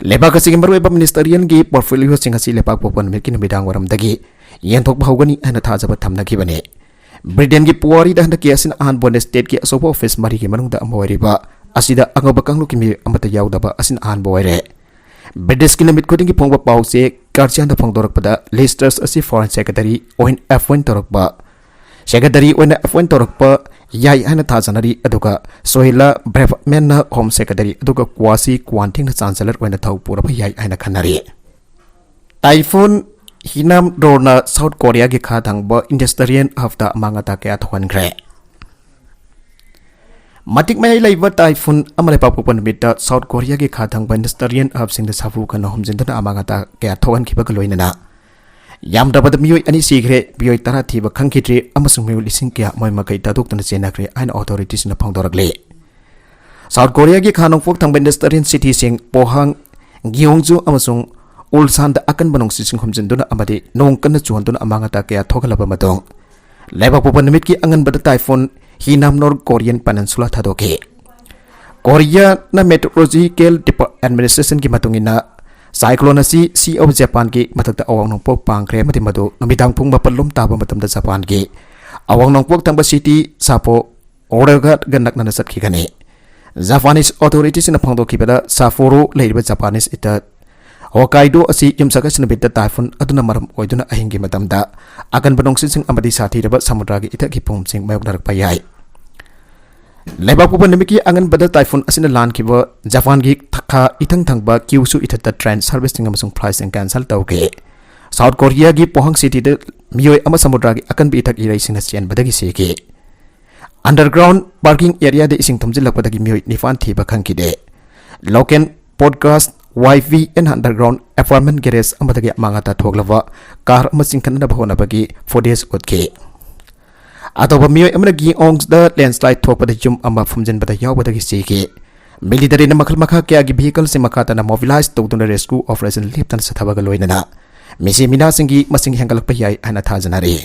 ꯂꯩꯕꯥꯛ ꯑꯁꯤꯒꯤ ꯃꯔꯨꯑꯣꯏꯕ ꯃꯤꯅꯤꯁꯇꯔꯤꯌꯦꯜꯒꯤ ꯄꯣꯔꯠꯐꯣꯂꯤꯌꯣꯁꯤꯡ ꯑꯁꯤ ꯂꯩꯕꯥꯛꯄꯣꯛꯄ ꯅꯨꯃꯤꯠꯀꯤ ꯅꯨꯃꯤꯗꯥꯡ ꯋꯥꯏꯔꯝꯗꯒꯤ ꯌꯦꯟꯊꯣꯛꯄ ꯍꯧꯒꯅꯤ ꯍꯥꯏꯅ ꯊꯥꯖꯕ ꯊꯝꯅꯈꯤꯕꯅꯤ꯫ ꯕ꯭ꯔꯤꯇꯦꯟꯒꯤ ꯄꯨꯋꯥꯔꯤꯗ ꯍꯟꯗꯛꯀꯤ ꯑꯁꯤꯅ ꯑꯍꯥꯟꯕ ꯑꯣꯏꯅ ꯁ꯭ꯇꯦꯠꯀꯤ ꯑꯆꯧꯕ ꯑꯣꯐꯤꯁ ꯃꯔꯤꯒꯤ ꯃꯅꯨꯡꯗ ꯑꯃ ꯑꯣꯏꯔꯤꯕ ꯑꯁꯤꯗ ꯑꯉꯧꯕ ꯀꯥꯡꯂꯨꯞꯀꯤ ꯃꯤꯑꯣꯏ ꯑꯃꯠꯇ ꯌꯥꯎꯗꯕ ꯑꯁꯤꯅ ꯑꯍꯥꯟꯕ ꯑꯣꯏꯔꯦ꯫ ꯕ꯭ꯔꯤꯇꯤꯁꯀꯤ ꯅꯨꯃꯤꯠ ꯈꯨꯗꯤꯡꯒꯤ ꯐꯣꯡꯕ ꯄꯥꯎ ꯆꯦ ꯒꯥꯔꯖꯤꯌꯥꯟꯗ ꯐꯣꯡꯗꯣꯔꯛꯄꯗ ꯂꯤꯁ ꯇ꯭ꯔꯁ ꯑꯁꯤ ꯐꯣꯔꯦꯟ ꯁꯦꯀ꯭ꯔꯦꯇꯔꯤ ꯑꯣꯏꯅ ꯑꯦꯄꯣꯏꯟꯠ ꯇꯧꯔꯛꯄ, ꯁꯦꯀ꯭ꯔꯦꯇꯔꯤ ꯑꯣꯏꯅ ꯑꯦꯄꯣꯏꯟꯠ ꯇꯧꯔꯛꯄ ꯌꯥꯏ ꯍꯥꯏꯅ ꯊꯥꯖꯅꯔꯤ, ꯑꯗꯨꯒ ꯁꯣꯍꯤꯂꯥ ꯕ꯭ꯔꯦꯐꯃꯦꯟꯅ ꯍꯣꯝ ꯁꯦꯀ꯭ꯔꯦꯇꯔꯤ, ꯑꯗꯨꯒ ꯀ꯭ꯋꯥꯁꯤ ꯀ꯭ꯋꯥꯟꯊꯤꯡꯅ ꯆꯥꯟꯁꯦꯂꯔ ꯑꯣꯏꯅ ꯊꯧ ꯄꯨꯔꯕ ꯌꯥꯏ ꯍꯥꯏꯅ ꯈꯟꯅꯔꯤ꯫ ꯇꯥꯏꯐꯨꯟ ꯍꯤꯅꯥꯝꯗꯣꯔꯅ ꯁꯥꯎꯠ ꯀꯣꯔꯤꯌꯥꯒꯤ ꯈꯥ ꯊꯪꯕ ꯏꯟꯗꯁꯇ꯭ꯔꯤꯌꯦꯜ ꯍꯕꯇ ꯑꯃꯥꯡ ꯑꯇꯥ ꯀꯌꯥ ꯊꯣꯛꯍꯟꯈ꯭ꯔꯦ꯫ ꯃꯇꯤꯛ ꯃꯌꯥꯏ ꯂꯩꯕ ꯇꯥꯏꯐꯨꯟ ꯑꯃ ꯂꯩꯕꯥꯛ ꯄꯣꯛꯄ ꯅꯨꯃꯤꯠꯇ ꯁꯥꯎꯠ ꯀꯣꯔꯤꯌꯥꯒꯤ ꯈꯥ ꯊꯪꯕ ꯏꯟꯗꯁꯇ꯭ꯔꯤꯌꯦꯜ ꯍꯕꯁꯤꯡꯗ ꯁꯥꯐꯨ ꯀꯟꯅ ꯍꯨꯝꯖꯤꯟꯗꯨꯅ ꯑꯃꯥꯡ ꯑꯇꯥ ꯀꯌꯥ ꯊꯣꯛꯍꯟꯈꯤꯕꯒ ꯂꯣꯏꯅꯅ ꯌꯥꯝꯗ꯭ꯔꯕꯗ ꯃꯤꯑꯣꯏ ꯑꯅꯤ ꯁꯤꯈ꯭ꯔꯦ, ꯃꯤꯑꯣꯏ ꯇꯔꯥ ꯊꯤꯕ ꯈꯪꯈꯤꯗ꯭ꯔꯤ ꯑꯃꯁꯨꯡ ꯃꯤꯑꯣꯏ ꯂꯤꯁꯤꯡ ꯀꯌꯥ ꯃꯣꯏ ꯃꯀꯩ ꯊꯥꯗꯣꯛꯇꯨꯅ ꯆꯦꯟꯅꯈ꯭ꯔꯦ ꯍꯥꯏꯅ ꯑꯣꯊꯣꯔꯤꯇꯤꯁꯤꯡꯅ ꯐꯣꯡꯗꯣꯔꯛꯂꯤ꯫ ꯁꯥꯎꯠ ꯀꯣꯔꯤꯌꯥꯒꯤ ꯈꯥ ꯅꯣꯡꯄꯣꯛ ꯊꯪꯕ ꯏꯟꯗꯁꯇ꯭ꯔꯤꯌꯦꯜ ꯁꯤꯇꯤꯁꯤꯡ ꯄꯣꯍꯥꯡ, ꯒꯤꯌꯣꯡꯖꯨ ꯑꯃꯁꯨꯡ ꯎꯜꯁꯥꯟꯗ ꯑꯀꯟꯕ ꯅꯨꯡꯁꯤꯠꯁꯤꯡ ꯍꯨꯝꯖꯤꯟꯗꯨꯅ ꯑꯃꯗꯤ ꯅꯣꯡ ꯀꯟꯅ ꯆꯨꯍꯟꯗꯨꯅ ꯑꯃꯥꯡ ꯑꯇꯥ ꯀꯌꯥ ꯊꯣꯛꯍꯜꯂꯕ ꯃꯇꯨꯡ, ꯂꯩꯕꯥꯛ ꯄꯣꯛꯄ ꯅꯨꯃꯤꯠꯀꯤ ꯑꯉꯟꯕꯗ ꯇꯥꯏꯐꯨꯟ ꯍꯤꯅꯥꯝ ꯅꯣꯔꯠ ꯀꯣꯔꯤꯌꯟ ꯄꯦꯅꯤꯟꯁꯨꯂꯥ ꯊꯥꯗꯣꯛꯈꯤ꯫ ꯀꯣꯔꯤꯌꯥꯅ ꯃꯦꯇ꯭ꯔꯣꯂꯣꯖꯤꯀꯦꯜ ꯗꯤꯄꯥꯔꯠ ꯑꯦꯗꯃꯤꯅꯤꯁꯇ꯭ꯔꯦꯁꯟꯒꯤ ꯃꯇꯨꯡ ꯏꯟꯅ, ꯁꯥꯏꯀ꯭ꯂꯣꯟ ꯑꯁꯤ ꯁꯤ ꯑꯣꯐ ꯖꯄꯥꯟꯒꯤ ꯃꯊꯛꯇ ꯑꯋꯥꯡ ꯅꯣꯡꯄꯣꯛ ꯄꯥꯡꯈ꯭ꯔꯦ ꯑꯃꯗꯤ ꯃꯗꯨ ꯅꯨꯃꯤꯗꯥꯡ ꯄꯨꯡ ꯃꯥꯄꯟ ꯂꯣꯝ ꯇꯥꯕ ꯃꯇꯝꯗ ꯖꯄꯥꯟꯒꯤ ꯑꯋꯥꯡ ꯅꯣꯡꯄꯣꯛ ꯊꯪꯕ ꯁꯤꯇꯤ ꯁꯥꯄꯣ ꯑꯣꯔꯦꯒꯥꯠꯒ ꯅꯛꯅꯅ ꯆꯠꯈꯤꯒꯅꯤ꯫ ꯖꯄꯥꯅꯤꯁ ꯑꯣꯊꯣꯔꯤꯇꯤꯁꯤꯡꯅ ꯐꯣꯡꯗꯣꯛꯈꯤꯕꯗ, ꯁꯥꯐꯣꯔꯣ ꯂꯩꯔꯤꯕ ꯖꯄꯥꯅꯤꯁ ꯏꯁꯇꯦꯠ ꯍꯣꯀꯥꯏꯗꯣ ꯑꯁꯤ ꯌꯨꯝꯁꯀꯩꯁ ꯅꯨꯃꯤꯠꯇ ꯇꯥꯏꯐꯨꯟ ꯑꯗꯨꯅ ꯃꯔꯝ ꯑꯣꯏꯗꯨꯅ ꯑꯍꯤꯡꯒꯤ ꯃꯇꯝꯗ ꯑꯀꯟꯕ ꯅꯨꯡꯁꯤꯠꯁꯤꯡ ꯑꯃꯗꯤ ꯁꯥꯊꯤꯔꯕ ꯁꯃꯨꯗ꯭ꯔꯒꯤ ꯏꯊꯛꯀꯤ ꯐꯨꯝꯁꯤꯡ ꯃꯥꯌꯣꯛꯅꯔꯛꯄ ꯌꯥꯏ꯫ ꯂꯩꯕꯥꯛ ꯄꯣꯛꯄ ꯅꯨꯃꯤꯠꯀꯤ ꯑꯉꯟꯕꯗ ꯇꯥꯏꯐꯨꯟ ꯑꯁꯤꯅ ꯂꯥꯟꯈꯤꯕ ꯖꯄꯥꯟꯒꯤ ꯈꯥ ꯏꯊꯪ ꯊꯪꯕ ꯀ꯭ꯌꯨꯁꯨ ꯏꯊꯠꯇ ꯇ꯭ꯔꯦꯟ ꯁꯔꯚꯤꯁꯁꯤꯡ ꯑꯃꯁꯨꯡ ꯐ꯭ꯂꯥꯏꯠꯁꯤꯡ ꯀꯦꯟꯁꯦꯜ ꯇꯧꯈꯤ꯫ ꯁꯥꯎꯠ ꯀꯣꯔꯤꯌꯥꯒꯤ ꯄꯣꯍꯥꯡ ꯁꯤꯇꯤꯗ ꯃꯤꯑꯣꯏ ꯑꯃ ꯁꯃꯨꯗ꯭ꯔꯒꯤ ꯑꯀꯟꯕ ꯏꯊꯛ ꯏꯔꯩꯁꯤꯡꯅ ꯆꯦꯟꯕꯗꯒꯤ ꯁꯤꯈꯤ꯫ ꯑꯟꯗꯔꯒ꯭ꯔꯥꯎꯟ ꯄꯥꯔꯀꯤꯡ ꯑꯦꯔꯤꯌꯥꯗ ꯏꯁꯤꯡ ꯊꯨꯝꯖꯤꯜꯂꯛꯄꯗꯒꯤ ꯃꯤꯑꯣꯏ ꯅꯤꯄꯥꯟ ꯊꯤꯕ ꯈꯪꯈꯤꯗꯦ꯫ ꯂꯣꯀꯦꯟ podcast Y V N underground apartment garage ꯑꯃꯗꯒꯤ ꯑꯃꯥꯡ ꯑꯇꯥ ꯊꯣꯛꯂꯕ ꯀꯥꯔ ꯑꯃ ꯆꯤꯡꯈꯠꯅꯕ ꯍꯣꯠꯅꯕꯒꯤ ꯐꯨꯇꯦꯖ ꯎꯠꯈꯤ꯫ ꯑꯇꯣꯞꯄ ꯃꯤꯑꯣꯏ ꯑꯃꯅ ꯒꯤꯑꯣꯡꯁꯗ ꯂꯦꯟꯁꯂꯥꯏꯠ ꯊꯣꯛꯄꯗ ꯌꯨꯝ ꯑꯃ ꯐꯨꯝꯖꯤꯟꯕꯗ ꯌꯥꯎꯕꯗꯒꯤ ꯁꯤꯈꯤ꯫ ꯃꯤꯂꯤꯇꯔꯤꯅ ꯃꯈꯜ ꯃꯈꯥ ꯀꯌꯥꯒꯤ ꯚꯤꯍꯤꯀꯜꯁꯤꯡ ꯃꯈꯥ ꯇꯥꯅ ꯃꯣꯕꯤꯂꯥꯏꯖ ꯇꯧꯗꯨꯅ ꯔꯦꯁꯀ꯭ꯌꯨ ꯑꯣꯄꯔꯦꯁꯟ ꯂꯦꯞꯇꯅ ꯆꯠꯊꯕꯒ ꯂꯣꯏꯅꯅ ꯃꯤꯁꯤ ꯃꯤꯅꯥꯁꯤꯡꯒꯤ ꯃꯁꯤꯡ ꯍꯦꯟꯒꯠꯂꯛꯄ ꯌꯥꯏ ꯍꯥꯏꯅ ꯊꯥꯖꯅꯔꯤ꯫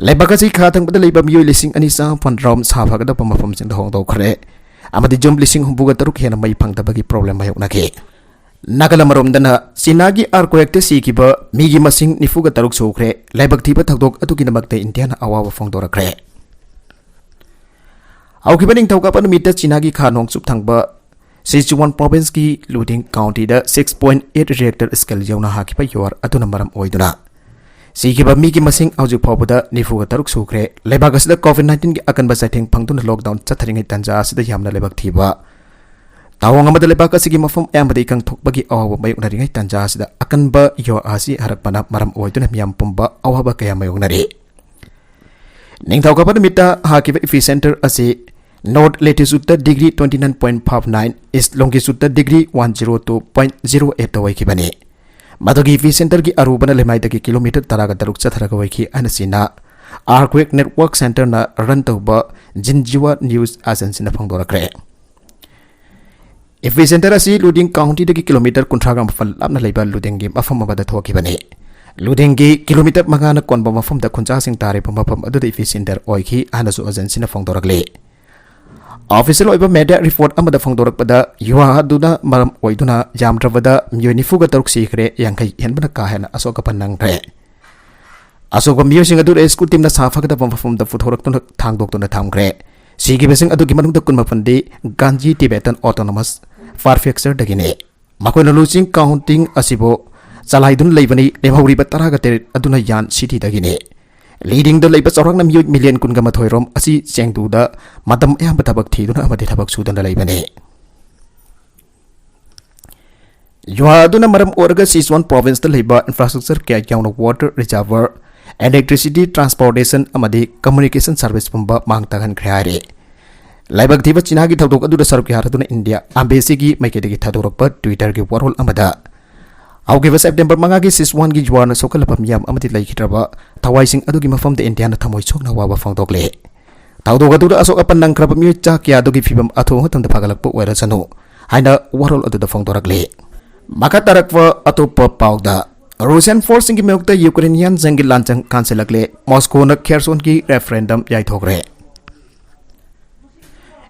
ꯂꯩꯕꯥꯛ ꯑꯁꯤ ꯈꯥ ꯊꯪꯕꯗ ꯂꯩꯕ ꯃꯤꯑꯣꯏ ꯂꯤꯁꯤꯡ ꯑꯅꯤ ꯆꯥꯝꯃꯥꯄꯟ ꯔꯣꯝ ꯁꯥꯐꯒꯗꯕ ꯃꯐꯝꯁꯤꯡꯗ ꯍꯣꯡꯗꯣꯛꯈ꯭ꯔꯦ ꯑꯃꯗꯤ ꯌꯨꯝ ꯂꯤꯁꯤꯡ ꯍꯨꯝꯐꯨꯒ ꯇꯔꯨꯛ ꯍꯦꯟꯅ ꯃꯩ ꯐꯪꯗꯕꯒꯤ ꯄ꯭ꯔꯣꯕ꯭ꯂꯦꯝ ꯃꯥꯌꯣꯛꯅꯈꯤ꯫ ꯅꯥꯀꯜ ꯑꯃꯔꯣꯝꯗꯅ ꯆꯤꯅꯥꯒꯤ ꯑꯥꯔꯀ꯭ꯋꯦꯛꯇ ꯁꯤꯈꯤꯕ ꯃꯤꯒꯤ ꯃꯁꯤꯡ ꯅꯤꯐꯨꯒ ꯇꯔꯨꯛ ꯁꯨꯈ꯭ꯔꯦ꯫ ꯂꯥꯏꯕꯛ ꯊꯤꯕ ꯊꯧꯗꯣꯛ ꯑꯗꯨꯒꯤꯗꯃꯛꯇ ꯏꯟꯗꯤꯌꯥꯅ ꯑꯋꯥꯕ ꯐꯣꯡꯗꯣꯔꯛꯈ꯭ꯔꯦ꯫ ꯍꯧꯈꯤꯕ ꯅꯤꯡꯊꯧꯀꯥꯕ ꯅꯨꯃꯤꯠꯇ ꯆꯤꯅꯥꯒꯤ ꯈꯥ ꯅꯣꯡꯆꯨꯞ ꯊꯪꯕ ꯁꯤꯆꯨꯋꯥꯟ ꯄ꯭ꯔꯣꯚꯤꯟꯁꯀꯤ ꯂꯨꯗꯤꯡ ꯀꯥꯎꯟꯇꯤꯗ six point eight Richter scale ꯌꯧꯅ ꯍꯥꯈꯤꯕ ꯌꯨꯍꯥꯔ ꯑꯗꯨꯅ ꯃꯔꯝ ꯑꯣꯏꯗꯨꯅ ꯁꯤꯈꯤꯕ ꯃꯤꯒꯤ ꯃꯁꯤꯡ ꯍꯧꯖꯤꯛ ꯐꯥꯎꯕꯗ ꯅꯤꯐꯨꯒ ꯇꯔꯨꯛ ꯁꯨꯈ꯭ꯔꯦ꯫ ꯂꯩꯕꯥꯛ ꯑꯁꯤꯗ COVID nineteenꯒꯤ ꯑꯀꯟꯕ ꯆꯩꯊꯦꯡ ꯐꯪꯗꯨꯅ ꯂꯣꯛꯗꯥꯎꯟ ꯆꯠꯊꯔꯤꯉꯩ ꯇꯥꯟꯖꯥ ꯑꯁꯤꯗ ꯌꯥꯝꯅ ꯂꯥꯏꯕꯛ ꯊꯤꯕ ꯊꯧꯑꯣꯡ ꯑꯃꯗ ꯂꯩꯕꯥꯛ ꯑꯁꯤꯒꯤ ꯃꯐꯝ ꯑꯌꯥꯝꯕꯗ ꯏꯀꯪ ꯊꯣꯛꯄꯒꯤ ꯑꯋꯥꯕ ꯃꯥꯌꯣꯛꯅꯔꯤꯉꯩ ꯇꯥꯟꯖꯥ ꯑꯁꯤꯗ ꯑꯀꯟꯕ ꯌꯨꯍꯥꯔ ꯑꯁꯤ ꯍꯥꯔꯛꯄꯅ ꯃꯔꯝ ꯑꯣꯏꯗꯨꯅ ꯃꯤꯌꯥꯝ ꯄꯨꯝꯕ ꯑꯋꯥꯕ ꯀꯌꯥ ꯃꯥꯌꯣꯛꯅꯔꯤ꯫ ꯅꯤꯡꯊꯧꯀꯥꯕ ꯅꯨꯃꯤꯠꯇ ꯍꯥꯈꯤꯕ ꯏꯄꯤꯁꯦꯟꯇꯔ ꯑꯁꯤ ꯅꯣꯔꯠ ꯂꯦꯇꯤꯆꯨꯠꯇ degree twenty nine point five nine, east ꯂꯣꯡꯒꯤꯆꯨꯠꯇ degree one zero two point zero eight ꯑꯣꯏꯈꯤꯕꯅꯤ꯫ ꯃꯗꯨꯒꯤ ꯏꯄꯤꯁꯦꯟꯇꯔꯒꯤ ꯑꯔꯨꯕꯅ ꯂꯩꯃꯥꯏꯗꯒꯤ ꯀꯤꯂꯣꯃꯤꯇꯔ ꯇꯔꯥꯒ ꯇꯔꯨꯛ ꯆꯠꯊꯔꯒ ꯑꯣꯏꯈꯤ ꯍꯥꯏꯅ ꯆꯤꯅꯥ ꯑꯥꯔꯀ꯭ꯋꯦꯛ ꯅꯦꯠꯋꯥꯔꯛ ꯁꯦꯟꯇꯔꯅ ꯔꯟ ꯇꯧꯕ ꯖꯤꯟꯖꯤꯋꯥ ꯅ꯭ꯌꯨꯁ ꯑꯦꯖꯦꯟꯁꯤꯅ ꯐꯣꯡꯗꯣꯔꯛꯈ꯭ꯔꯦ꯫ ꯏꯄꯤꯁꯦꯟꯇꯔ ꯑꯁꯤ ꯂꯨꯗꯤꯡ ꯀꯥꯎꯟꯇꯤꯗꯒꯤ ꯀꯤꯂꯣꯃꯤꯇꯔ ꯀꯨꯟꯊ꯭ꯔꯥꯒ ꯃꯥꯄꯟ ꯂꯥꯞꯅ ꯂꯩꯕ ꯂꯨꯗꯤꯡꯒꯤ ꯃꯐꯝ ꯑꯃꯗ ꯊꯣꯛꯈꯤꯕꯅꯤ꯫ ꯂꯨꯗꯤꯡꯒꯤ ꯀꯤꯂꯣꯃꯤꯇꯔ ꯃꯉꯥꯅ ꯀꯣꯟꯕ ꯃꯐꯝꯗ ꯈꯨꯟꯖꯥꯁꯤꯡ ꯇꯥꯔꯤꯕ ꯃꯐꯝ ꯑꯗꯨꯗ ꯏꯄꯤꯁꯦꯟꯇꯔ ꯑꯣꯏꯈꯤ ꯍꯥꯏꯅꯁꯨ ꯑꯦꯖꯦꯟꯁꯤꯅ ꯐꯣꯡꯗꯣꯔꯛꯂꯤ꯫ ꯑꯣꯐꯤꯁꯤꯌꯦꯜ ꯑꯣꯏꯕ ꯃꯦꯗꯤꯌꯥ ꯔꯤꯄꯣꯔꯠ ꯑꯃꯗ ꯐꯣꯡꯗꯣꯔꯛꯄꯗ, ꯌꯨꯍꯥꯔ ꯑꯗꯨꯅ ꯃꯔꯝ ꯑꯣꯏꯗꯨꯅ ꯌꯥꯝꯗ꯭ꯔꯕꯗ ꯃꯤꯑꯣꯏ ꯅꯤꯐꯨꯒ ꯇꯔꯨꯛ ꯁꯤꯈ꯭ꯔꯦ, ꯌꯥꯡꯈꯩ ꯍꯦꯟꯕꯅ ꯀꯥ ꯍꯦꯟꯅ ꯑꯁꯣꯛ ꯑꯄꯟ ꯅꯪꯈ꯭ꯔꯦ꯫ ꯑꯁꯣꯛꯄ ꯃꯤꯑꯣꯏꯁꯤꯡ ꯑꯗꯨ ꯔꯦꯁꯀ꯭ꯌꯨ ꯇꯤꯝꯅ ꯁꯥꯐꯒꯗꯕ ꯃꯐꯝꯗ ꯄꯨꯊꯣꯔꯛꯇꯨꯅ ꯊꯥꯡꯗꯣꯛꯇꯨꯅ ꯊꯝꯈ꯭ꯔꯦ꯫ ꯁꯤꯈꯤꯕꯁꯤꯡ ꯑꯗꯨꯒꯤ ꯃꯅꯨꯡꯗ ꯀꯨꯟꯃꯥꯄꯟꯗꯤ ꯒꯥꯟꯖꯤ ꯇꯤꯕꯦꯇꯟ ꯑꯣꯇꯣꯅꯣꯃꯁ ꯄ꯭ꯔꯤꯐꯦꯛꯆꯔꯗꯒꯤꯅꯤ꯫ ꯃꯈꯣꯏꯅ ꯂꯨꯆꯤꯡ ꯀꯥꯎꯟꯇꯤꯡ ꯑꯁꯤꯕꯨ ꯆꯂꯥꯏꯗꯨꯅ ꯂꯩꯕꯅꯤ꯫ ꯂꯦꯝꯍꯧꯔꯤꯕ ꯇꯔꯥꯒ ꯇꯔꯦꯠ ꯑꯗꯨꯅ ꯌꯥꯟ ꯁꯤꯇꯤꯗꯒꯤꯅꯤ꯫ ꯂꯤꯗꯤꯡꯗ ꯂꯩꯕ ꯆꯥꯎꯔꯥꯛꯅ ꯃꯤꯑꯣꯏ ꯃꯤꯂꯤꯌꯟ ꯀꯨꯟꯒ ꯃꯥꯊꯣꯏ ꯔꯣꯝ ꯑꯁꯤ ꯆꯦꯡꯗꯨꯗ ꯃꯇꯝ ꯑꯌꯥꯝꯕ ꯊꯕꯛ ꯊꯤꯗꯨꯅ ꯑꯃꯗꯤ ꯊꯕꯛ ꯁꯨꯗꯨꯅ ꯂꯩꯕꯅꯤ꯫ ꯌꯨꯍꯥ ꯑꯗꯨꯅ ꯃꯔꯝ ꯑꯣꯏꯔꯒ ꯁꯤꯆꯨꯋꯥꯟ ꯄ꯭ꯔꯣꯚꯤꯟꯁꯇ ꯂꯩꯕ ꯏꯟꯐ꯭ꯔꯥꯁ꯭ꯇ꯭ꯔꯛꯆꯔ ꯀꯌꯥ ꯌꯥꯎꯅ ꯋꯥꯇꯔ ꯔꯤꯖꯔꯚꯔ, ꯏꯂꯦꯛꯇ꯭ꯔꯤꯁꯤꯇꯤ, ꯇ꯭ꯔꯥꯟꯁꯄꯣꯔꯇꯦꯁꯟ ꯑꯃꯗꯤ ꯀꯝꯃ꯭ꯌꯨꯅꯤꯀꯦꯁꯟ ꯁꯔꯚꯤꯁ ꯄꯨꯝꯕ ꯃꯥꯡ ꯇꯥꯛꯍꯟꯈ꯭ꯔꯦ ꯍꯥꯏꯔꯤ꯫ ꯂꯥꯏꯕꯛ ꯊꯤꯕ ꯆꯤꯅꯥꯒꯤ ꯊꯧꯗꯣꯛ ꯑꯗꯨꯗ ꯁꯔꯨꯛ ꯌꯥꯔꯗꯨꯅ ꯏꯟꯗꯤꯌꯥ ꯑꯦꯝꯕꯦꯁꯤꯒꯤ ꯃꯥꯏꯀꯩꯗꯒꯤ ꯊꯥꯗꯣꯔꯛꯄ ꯇ꯭ꯋꯤꯇꯔꯒꯤ ꯋꯥꯔꯣꯜ ꯑꯃꯗ, ꯍꯧꯈꯤꯕ ꯁꯦꯞꯇꯦꯝꯕꯔ ꯃꯉꯥꯒꯤ ꯁꯤꯆꯨꯋꯥꯟꯒꯤ ꯌꯨꯍꯥꯅ ꯁꯣꯛꯍꯜꯂꯕ ꯃꯤꯌꯥꯝ ꯑꯃꯗꯤ ꯂꯩꯈꯤꯗ꯭ꯔꯕ ꯊꯋꯥꯏꯁꯤꯡ ꯑꯗꯨꯒꯤ ꯃꯐꯝꯗ ꯏꯟꯗꯤꯌꯥꯅ ꯊꯃꯣꯏ ꯁꯣꯛꯅ ꯑꯋꯥꯕ ꯐꯣꯡꯗꯣꯛꯂꯦ꯫ ꯊꯧꯗꯣꯛ ꯑꯗꯨꯗ ꯑꯁꯣꯛ ꯑꯄꯟ ꯅꯪꯈ꯭ꯔꯕ ꯃꯤꯑꯣꯏ ꯆꯥ ꯀꯌꯥ ꯑꯗꯨꯒꯤ ꯐꯤꯕꯝ ꯑꯊꯨꯕ ꯃꯇꯝꯗ ꯐꯒꯠꯂꯛꯄ ꯑꯣꯏꯔꯁꯅꯨ ꯍꯥꯏꯅ ꯋꯥꯔꯣꯜ ꯑꯗꯨꯗ ꯐꯣꯡꯗꯣꯔꯛꯂꯤ꯫ ꯃꯈꯥ ꯇꯥꯔꯛꯄ ꯑꯇꯣꯞꯄ ꯄꯥꯎꯗ, ꯔꯨꯁꯤꯌꯥꯟ ꯐꯣꯔꯁꯁꯤꯡꯒꯤ ꯃꯥꯌꯣꯛꯇ ꯌꯨꯀ꯭ꯔꯦꯅꯤꯌꯥꯟꯁꯤꯡꯒꯤ ꯂꯥꯟꯖꯪ ꯀꯥꯟꯁꯤꯜꯂꯛꯂꯦ, ꯃꯣꯁꯀꯣꯅ ꯈꯦꯔꯁꯣꯟꯒꯤ ꯔꯦꯐꯔꯦꯟꯗꯝ ꯌꯥꯏꯊꯣꯛꯈ꯭ꯔꯦ꯫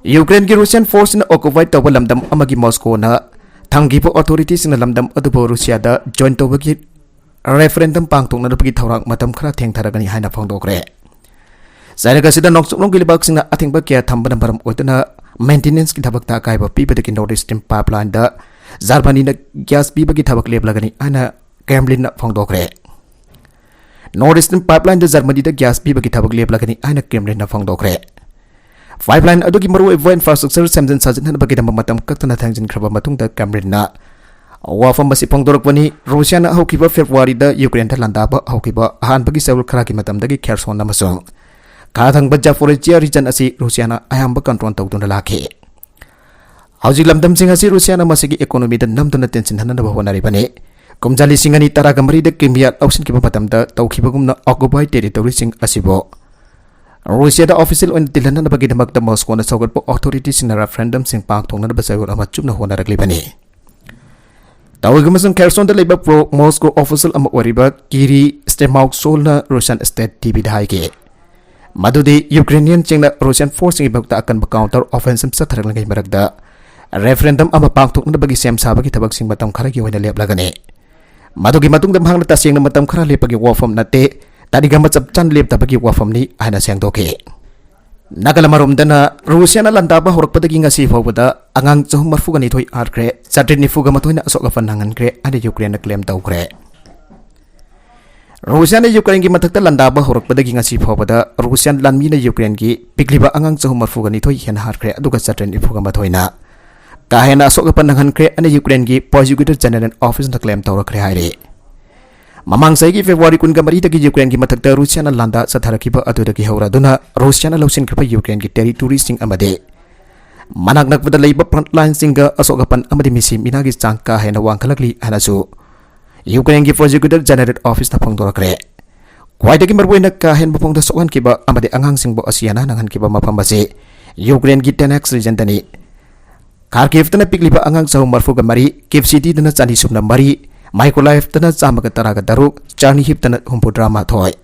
ꯌꯨꯀ꯭ꯔꯦꯟꯒꯤ ꯔꯨꯁꯤꯌꯥꯟ ꯐꯣꯔꯁꯁꯤꯡꯅ ꯑꯣꯀꯨꯄꯥꯏ ꯇꯧꯕ ꯂꯝꯗꯝ ꯑꯃꯒꯤ ꯃꯣꯁꯀꯣꯅ ꯊꯝꯈꯤꯕ ꯑꯣꯊꯣꯔꯤꯇꯤꯁꯤꯡꯅ ꯂꯝꯗꯝ ꯑꯗꯨꯕꯨ ꯔꯨꯁꯤꯌꯥꯗ ꯖꯣꯏꯟ ꯇꯧꯕꯒꯤ ꯔꯦꯐꯔꯦꯟꯗꯝ ꯄꯥꯡꯊꯣꯛꯅꯅꯕꯒꯤ ꯊꯧꯔꯥꯡ ꯃꯇꯝ ꯈꯔ ꯊꯦꯡꯊꯔꯒꯅꯤ ꯍꯥꯏꯅ ꯐꯣꯡꯗꯣꯛꯈ꯭ꯔꯦ꯫ ꯆꯩꯔꯛ ꯑꯁꯤꯗ ꯅꯣꯡꯆꯨꯞꯂꯣꯝꯒꯤ ꯂꯩꯕꯥꯛꯁꯤꯡꯅ ꯑꯊꯤꯡꯕ ꯀꯌꯥ ꯊꯝꯕꯅ ꯃꯔꯝ ꯑꯣꯏꯗꯨꯅ ꯃꯦꯟꯇꯦꯅꯦꯟꯁꯀꯤ ꯊꯕꯛꯇ ꯑꯀꯥꯏꯕ ꯄꯤꯕꯗꯒꯤ ꯅꯣꯔꯠ ꯏꯁꯇ꯭ꯔꯤꯝ ꯄꯥꯏꯞꯂꯥꯏꯟꯗ ꯖꯔꯃꯅꯤꯅ ꯒ꯭ꯌꯥꯁ ꯄꯤꯕꯒꯤ ꯊꯕꯛ ꯂꯦꯞꯂꯒꯅꯤ ꯍꯥꯏꯅ ꯀ꯭ꯔꯦꯝꯂꯤꯟꯅ ꯐꯣꯡꯗꯣꯛꯈ꯭ꯔꯦ꯫ ꯅꯣꯔꯠ ꯏꯁꯇ꯭ꯔꯤꯝ ꯄꯥꯏꯞꯂꯥꯏꯟꯗ ꯖꯔꯃꯅꯤꯗ ꯒ꯭ꯌꯥꯁ ꯄꯤꯕꯒꯤ ꯊꯕꯛ ꯂꯦꯞꯂꯒꯅꯤ ꯍꯥꯏꯅ ꯀ꯭ꯔꯦꯝꯂꯤꯟꯅ ꯐꯣꯡꯗꯣꯛꯈ꯭ꯔꯦ꯫ ꯄꯥꯏꯞꯂꯥꯏꯟ ꯑꯗꯨꯒꯤ ꯃꯔꯨꯑꯣꯏꯕ ꯏꯟꯐ꯭ꯔꯥꯁ꯭ꯇ꯭ꯔꯛꯆꯔ ꯁꯦꯝꯖꯤꯟ ꯁꯥꯖꯤꯟꯅꯅꯕꯒꯤꯗꯃꯛ ꯃꯇꯝ ꯀꯛꯇꯅ ꯊꯦꯡꯖꯤꯟꯈ꯭ꯔꯕ ꯃꯇꯨꯡꯗ ꯀ꯭ꯔꯦꯝꯂꯤꯟꯅ ꯋꯥꯐꯝ ꯑꯁꯤ ꯐꯣꯡꯗꯣꯔꯛꯄꯅꯤ꯫ ꯔꯨꯁꯤꯌꯥꯅ ꯍꯧꯈꯤꯕ ꯐꯦꯕ꯭ꯔꯨꯋꯥꯔꯤꯗ ꯌꯨꯀ꯭ꯔꯦꯟꯗ ꯂꯥꯟꯗꯥꯕ ꯍꯧꯈꯤꯕ ꯑꯍꯥꯟꯕꯒꯤ ꯆꯌꯣꯜ ꯈꯔꯒꯤ ꯃꯇꯝꯗꯒꯤ ꯈꯦꯔꯁꯣꯟ ꯑꯃꯁꯨꯡ ꯈꯥ ꯊꯪꯕ ꯖꯥꯄꯣꯔꯤꯖꯤꯌꯥ ꯔꯤꯖꯟ ꯑꯁꯤ ꯔꯨꯁꯤꯌꯥꯅ ꯑꯌꯥꯝꯕ ꯀꯟꯇ꯭ꯔꯣꯜ ꯇꯧꯗꯨꯅ ꯂꯥꯛꯈꯤ꯫ ꯍꯧꯖꯤꯛ ꯂꯝꯗꯝꯁꯤꯡ ꯑꯁꯤ ꯔꯨꯁꯤꯌꯥꯅ ꯃꯁꯤꯒꯤ ꯏꯀꯣꯅꯣꯃꯤꯗ ꯅꯝꯗꯨꯅ ꯇꯦꯟꯁꯤꯟꯍꯟꯅꯕ ꯍꯣꯠꯅꯔꯤꯕꯅꯤ꯫ ꯀꯨꯝꯖꯥ ꯂꯤꯁꯤꯡ ꯑꯅꯤ ꯇꯔꯥꯒ ꯃꯔꯤꯗ ꯀ꯭ꯔꯤꯃꯤꯌꯥ ꯂꯧꯁꯤꯟꯈꯤꯕ ꯃꯇꯝꯗ ꯇꯧꯈꯤꯕꯒꯨꯝꯅ ꯑꯣꯀꯨꯄꯥꯏ ꯇꯦꯔꯤꯇꯣꯔꯤꯁꯤꯡ ꯑꯁꯤꯕꯨ ꯔꯨꯁꯤꯌꯥꯗ ꯑꯣꯐꯤꯁꯤꯌꯦꯜ ꯑꯣꯏꯅ ꯇꯤꯜꯍꯟꯅꯕꯒꯤꯗꯃꯛꯇ ꯃꯣꯁꯀꯣꯅ ꯁꯧꯒꯠꯄ ꯑꯣꯊꯣꯔꯤꯇꯤꯁꯤꯡꯅ ꯔꯦꯐꯔꯦꯟꯗꯝꯁꯤꯡ ꯄꯥꯡꯊꯣꯛꯅꯅꯕ ꯆꯌꯣꯜ ꯑꯃ ꯆꯨꯞꯅ ꯍꯣꯠꯅꯔꯛꯂꯤꯕꯅꯤ꯫ ꯇꯧꯏꯒꯨꯝꯕꯁꯨꯡ ꯈꯦꯔꯁꯣꯟꯗ ꯂꯩꯕ ꯄ꯭ꯔꯣ ꯃꯣꯁꯀꯣ ꯑꯣꯐꯤꯁꯤꯌꯦꯜ ꯑꯃ ꯑꯣꯏꯔꯤꯕ ꯀꯤꯔꯤ ꯁ꯭ꯇꯦꯃꯥꯎꯁꯣꯜꯅ ꯔꯨꯁꯤꯌꯥꯟ ꯁ꯭ꯇꯦꯠ ꯇꯤꯚꯤꯗ ꯍꯥꯏꯈꯤ ꯃꯗꯨꯗꯤ ꯌꯨꯀ꯭ꯔꯦꯅꯤꯌꯟꯁꯤꯡꯅ ꯔꯨꯁꯤꯌꯥꯟ ꯐꯣꯔꯁꯁꯤꯡꯒꯤ ꯃꯥꯌꯣꯛꯇ ꯑꯀꯟꯕ ꯀꯥꯎꯟꯇꯔ ꯑꯣꯐꯦꯟꯁꯤꯞ ꯆꯠꯊꯔꯛꯂꯤꯉꯩ ꯃꯔꯛꯇ ꯔꯦꯐꯔꯦꯟꯗꯝ ꯑꯃ ꯄꯥꯡꯊꯣꯛꯅꯕꯒꯤ ꯁꯦꯝ ꯁꯥꯕꯒꯤ ꯊꯕꯛꯁꯤꯡ ꯃꯇꯝ ꯈꯔꯒꯤ ꯑꯣꯏꯅ ꯂꯦꯞꯂꯒꯅꯤ꯫ ꯃꯗꯨꯒꯤ ꯃꯇꯨꯡꯗ ꯃꯍꯥꯛꯅ ꯇꯁꯦꯡꯅ ꯃꯇꯝ ꯈꯔ ꯂꯦꯞꯄꯒꯤ ꯋꯥꯐꯝ ꯅꯠꯇꯦ, ꯇꯥꯔꯤꯛ ꯑꯃ ꯆꯞ ꯆꯥꯅ ꯂꯦꯞꯇꯕꯒꯤ ꯋꯥꯐꯝꯅꯤ ꯍꯥꯏꯅ ꯁꯦꯡꯗꯣꯛꯈꯤ꯫ ꯅꯥꯒꯥꯂꯦꯟ ꯑꯃꯔꯣꯝꯗꯅ ꯔꯨꯁꯤꯌꯥꯅ ꯂꯥꯟꯗꯥꯕ ꯍꯧꯔꯛꯄꯗꯒꯤ ꯉꯁꯤ ꯐꯥꯎꯕꯗ ꯑꯉꯥꯡ ꯆꯍꯨꯝ ꯃꯔꯤꯐꯨꯒ ꯅꯤꯊꯣꯏ ꯍꯥꯠꯈ꯭ꯔꯦ, ꯆꯥꯇ꯭ꯔꯦꯠ ꯅꯤꯐꯨꯒ ꯃꯥꯊꯣꯏꯅ ꯑꯁꯣꯛ ꯑꯄꯟ ꯅꯪꯍꯟꯈ꯭ꯔꯦ ꯍꯥꯏꯅ ꯌꯨꯀ꯭ꯔꯦꯟꯅ ꯀ꯭ꯂꯦꯝ ꯇꯧꯈ꯭ꯔꯦ꯫ ꯔꯨꯁꯤꯌꯥꯅ ꯌꯨꯀ꯭ꯔꯦꯟꯒꯤ ꯃꯊꯛꯇ ꯂꯥꯟꯗꯥꯕ ꯍꯧꯔꯛꯄꯗꯒꯤ ꯉꯁꯤ ꯐꯥꯎꯕꯗ ꯔꯨꯁꯤꯌꯥꯟ ꯂꯥꯟꯃꯤꯅ ꯌꯨꯀ꯭ꯔꯦꯟꯒꯤ ꯄꯤꯛꯂꯤꯕ ꯑꯉꯥꯡ ꯆꯍꯨꯝ ꯃꯔꯤꯐꯨꯒ ꯅꯤꯊꯣꯏ ꯍꯦꯟꯅ ꯍꯥꯠꯈ꯭ꯔꯦ, ꯑꯗꯨꯒ ꯆꯥꯇ꯭ꯔꯦꯠ ꯅꯤꯐꯨꯒ ꯃꯥꯊꯣꯏꯅ ꯀꯥ ꯍꯦꯟꯅ ꯑꯁꯣꯛ ꯑꯄꯟ ꯅꯪꯍꯟꯈ꯭ꯔꯦ ꯍꯥꯏꯅ ꯌꯨꯀ꯭ꯔꯦꯟꯒꯤ ꯄ꯭ꯔꯣꯁꯤꯀ꯭ꯌꯨꯇꯔ ꯖꯦꯅꯔꯦꯜ ꯑꯣꯐꯤꯁꯅ ꯀ꯭ꯂꯦꯝ ꯇꯧꯔꯛꯈ꯭ꯔꯦ ꯍꯥꯏꯔꯤ꯫ ꯃꯃꯥꯡ ꯆꯍꯤꯒꯤ ꯐꯦꯕ꯭ꯔꯨꯋꯥꯔꯤ ꯀꯨꯟꯒ ꯃꯔꯤꯗꯒꯤ ꯌꯨꯀ꯭ꯔꯦꯟꯒꯤ ꯃꯊꯛꯇ ꯔꯨꯁꯤꯌꯥꯅ ꯂꯥꯟꯗꯥ ꯆꯠꯊꯔꯛꯈꯤꯕ ꯑꯗꯨꯗꯒꯤ ꯍꯧꯔꯗꯨꯅ ꯔꯨꯁꯤꯌꯥꯅ ꯂꯧꯁꯤꯟꯈ꯭ꯔꯕ ꯌꯨꯀ꯭ꯔꯦꯟꯒꯤ ꯇꯦꯔꯤꯇꯣꯔꯤꯁꯤꯡ ꯑꯃꯗꯤ ꯃꯅꯥꯛ ꯅꯛꯄꯗ ꯂꯩꯕ ꯐ꯭ꯔꯟꯠ ꯂꯥꯏꯟꯁꯤꯡꯒ ꯑꯁꯣꯛ ꯑꯄꯟ ꯑꯃꯗꯤ ꯃꯤꯁꯤ ꯃꯤꯅꯥꯒꯤ ꯆꯥꯡ ꯀꯥ ꯍꯦꯟꯅ ꯋꯥꯡꯈꯠꯂꯛꯂꯤ ꯍꯥꯏꯅꯁꯨ ꯌꯨꯀ꯭ꯔꯦꯟꯒꯤ ꯄ꯭ꯔꯣꯁꯤꯀ꯭ꯌꯨꯇꯔ ꯖꯦꯅꯔꯦꯜ ꯑꯣꯐꯤꯁꯅ ꯐꯣꯡꯗꯣꯔꯛꯈ꯭ꯔꯦ꯫ ꯈ꯭ꯋꯥꯏꯗꯒꯤ ꯃꯔꯨꯑꯣꯏꯅ ꯀꯥ ꯍꯦꯟꯕ ꯃꯑꯣꯡꯗ ꯁꯣꯛꯍꯟꯈꯤꯕ ꯑꯃꯗꯤ ꯑꯉꯥꯡꯁꯤꯡꯕꯨ ꯑꯁꯤ ꯑꯅꯥ ꯅꯪꯍꯟꯈꯤꯕ ꯃꯐꯝ ꯑꯁꯤ ꯌꯨꯀ꯭ꯔꯦꯟꯒꯤ ꯗꯣꯅꯦꯠꯁ ꯔꯤꯖꯟꯗꯅꯤ꯫ ꯈꯥꯔꯀꯤꯚꯇꯅ ꯄꯤꯛꯂꯤꯕ ꯑꯉꯥꯡ ꯆꯍꯨꯝ ꯃꯔꯤꯐꯨꯒ ꯃꯔꯤ, ꯀꯤꯞ ꯁꯤꯇꯤꯗꯅ ꯆꯅꯤ ꯁꯨꯞꯅ ꯃꯔꯤ, ꯃꯥꯏꯀꯣꯂꯥꯏꯚꯇꯅ ꯆꯥꯝꯃꯒ ꯇꯔꯥꯒ ꯇꯔꯨꯛ, ꯆꯥꯔꯅꯤꯍꯤꯚꯇꯅ ꯍꯨꯝꯐꯨꯇꯔꯥ ꯃꯥꯊꯣꯏ,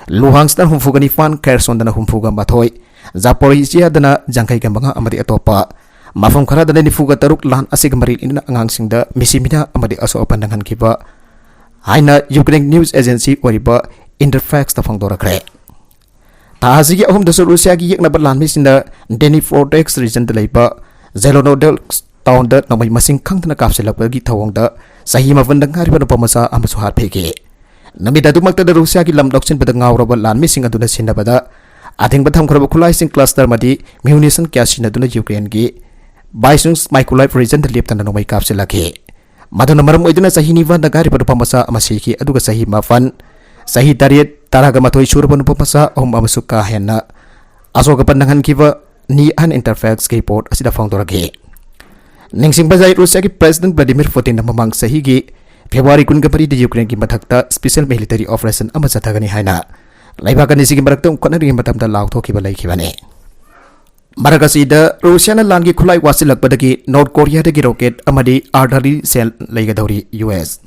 ꯂꯨꯍꯥꯟꯁꯇꯅ ꯍꯨꯝꯐꯨꯒ ꯅꯤꯄꯥꯟ, ꯈꯦꯔꯁꯣꯟꯗꯅ ꯍꯨꯝꯐꯨꯒ ꯃꯥꯊꯣꯏ, ꯖꯥꯄꯣꯔꯤꯖꯤꯌꯥꯗꯅ ꯌꯥꯡꯈꯩꯒ ꯃꯉꯥ ꯑꯃꯗꯤ ꯑꯇꯣꯞꯄ ꯃꯐꯝ ꯈꯔꯗꯅ ꯅꯤꯐꯨꯒ ꯇꯔꯨꯛ ꯂꯥꯟ ꯑꯁꯤꯒ ꯃꯔꯤ ꯂꯩꯅꯅ ꯑꯉꯥꯡꯁꯤꯡꯗ ꯃꯤꯁꯤ ꯃꯤꯅꯥ ꯑꯃꯗꯤ ꯑꯁꯣꯛ ꯑꯄꯟ ꯅꯪꯍꯟꯈꯤꯕ ꯍꯥꯏꯅ ꯌꯨꯀ꯭ꯔꯦꯟ ꯅ꯭ꯌꯨꯁ ꯑꯦꯖꯦꯟꯁꯤ ꯑꯣꯏꯔꯤꯕ ꯏꯟꯇꯔꯐꯦꯛꯁꯇ ꯐꯣꯡꯗꯣꯔꯛꯈ꯭ꯔꯦ꯫ ꯊꯥ ꯑꯁꯤꯒꯤ ꯑꯍꯨꯝꯗꯁꯨ ꯔꯨꯁꯤꯌꯥꯒꯤ ꯌꯦꯛꯅꯕ ꯂꯥꯟꯃꯤꯁꯤꯡꯅ ꯗꯦꯅꯤꯄ꯭ꯔꯣꯇꯦꯛꯁ ꯔꯤꯖꯟꯗ ꯂꯩꯕ ꯖꯦꯂꯣꯅꯣꯗꯦꯜꯁ ꯇꯥꯎꯟꯗ ꯅꯣꯡꯃꯩ ꯃꯁꯤꯡ ꯈꯪꯗꯅ ꯀꯥꯞꯁꯤꯜꯂꯛꯄꯒꯤ ꯊꯧꯑꯣꯡꯗ ꯆꯍꯤ ꯃꯥꯄꯟꯗ ꯉꯥꯏꯔꯤꯕ ꯅꯨꯄꯥ ꯃꯆꯥ ꯑꯃꯁꯨ ꯍꯥꯠꯈꯤꯈꯤ꯫ ꯅꯨꯃꯤꯠ ꯑꯗꯨꯃꯛꯇꯗ ꯔꯨꯁꯤꯌꯥꯒꯤ ꯂꯝ ꯂꯧꯁꯤꯟꯕꯗ ꯉꯥꯎꯔꯕ ꯂꯥꯟꯃꯤꯁꯤꯡ ꯑꯗꯨꯅ ꯁꯤꯟꯅꯕꯗ ꯑꯊꯤꯡꯕ ꯊꯝꯈ꯭ꯔꯕ ꯈꯨꯠꯂꯥꯏꯁꯤꯡ ꯀ꯭ꯂꯁꯇꯔ ꯑꯃꯗꯤ ꯃ꯭ꯌꯨꯅꯤꯁꯟ ꯀꯌꯥ ꯁꯤꯖꯤꯟꯅꯗꯨꯅ ꯌꯨꯀ꯭ꯔꯦꯟꯒꯤ ꯕꯥꯏꯁꯨꯟꯁ ꯃꯥꯏꯀꯣꯂꯥꯏꯚ ꯔꯤꯖꯟꯗ ꯂꯦꯞꯇꯅ ꯅꯣꯡꯃꯩ ꯀꯥꯞꯁꯤꯜꯂꯛꯈꯤ꯫ ꯃꯗꯨꯅ ꯃꯔꯝ ꯑꯣꯏꯗꯨꯅ ꯆꯍꯤ ꯅꯤꯄꯥꯟꯗ ꯉꯥꯏꯔꯤꯕ ꯅꯨꯄꯥ ꯃꯆꯥ ꯑꯃ ꯁꯤꯈꯤ, ꯑꯗꯨꯒ ꯆꯍꯤ ꯃꯥꯄꯟ, ꯆꯍꯤ ꯇꯔꯦꯠ, ꯇꯔꯥꯒ ꯃꯥꯊꯣꯏ ꯁꯨꯔꯕ ꯅꯨꯄꯥ ꯃꯆꯥ ꯑꯍꯨꯝ ꯑꯃꯁꯨ ꯀꯥ ꯍꯦꯟꯅ ꯑꯁꯣꯛ ꯑꯄꯟ ꯅꯪꯍꯟꯈꯤꯕꯅꯤ ꯍꯥꯏꯅ ꯏꯟꯇꯔꯐꯦꯛꯁꯀꯤ ꯔꯤꯄꯣꯔꯠ ꯑꯁꯤꯗ ꯐꯣꯡꯗꯣꯔꯛꯈꯤ꯫ ꯅꯤꯡꯁꯤꯡꯕ ꯌꯥꯏ, ꯔꯨꯁꯤꯌꯥꯒꯤ ꯄ꯭ꯔꯦꯁꯤꯗꯦꯟꯠ ꯚ꯭ꯂꯥꯗꯤꯃꯤꯔ ꯄꯨꯇꯤꯟꯅ ꯃꯃꯥꯡ ꯆꯍꯤꯒꯤ ꯐꯦꯕ꯭ꯔꯨꯋꯥꯔꯤ ꯀꯨꯟꯒ ꯃꯔꯤꯗ ꯌꯨꯀ꯭ꯔꯦꯟꯒꯤ ꯃꯊꯛꯇ ꯁ꯭ꯄꯦꯁꯤꯌꯦꯜ ꯃꯤꯂꯤꯇꯔꯤ ꯑꯣꯄꯔꯦꯁꯟ ꯑꯃ ꯆꯠꯊꯒꯅꯤ ꯍꯥꯏꯅ ꯂꯩꯕꯥꯛ ꯑꯅꯤꯁꯤꯒꯤ ꯃꯔꯛꯇ ꯈꯠꯅꯔꯤꯉꯩ ꯃꯇꯝꯗ ꯂꯥꯎꯊꯣꯛꯈꯤꯕ ꯂꯩꯈꯤꯕꯅꯤ꯫ ꯃꯔꯛ ꯑꯁꯤꯗ ꯔꯨꯁꯤꯌꯥꯅ ꯂꯥꯟꯒꯤ ꯈꯨꯠꯂꯥꯏ ꯋꯥꯠꯁꯤꯜꯂꯛꯄꯗꯒꯤ ꯅꯣꯔꯠ ꯀꯣꯔꯤꯌꯥꯗꯒꯤ ꯔꯣꯀꯦꯠ ꯑꯃꯗꯤ ꯑꯥꯔꯇꯤꯂꯔꯤ ꯁꯦꯜ ꯂꯩꯒꯗꯧꯔꯤ ꯌꯨ ꯑꯦꯁ꯫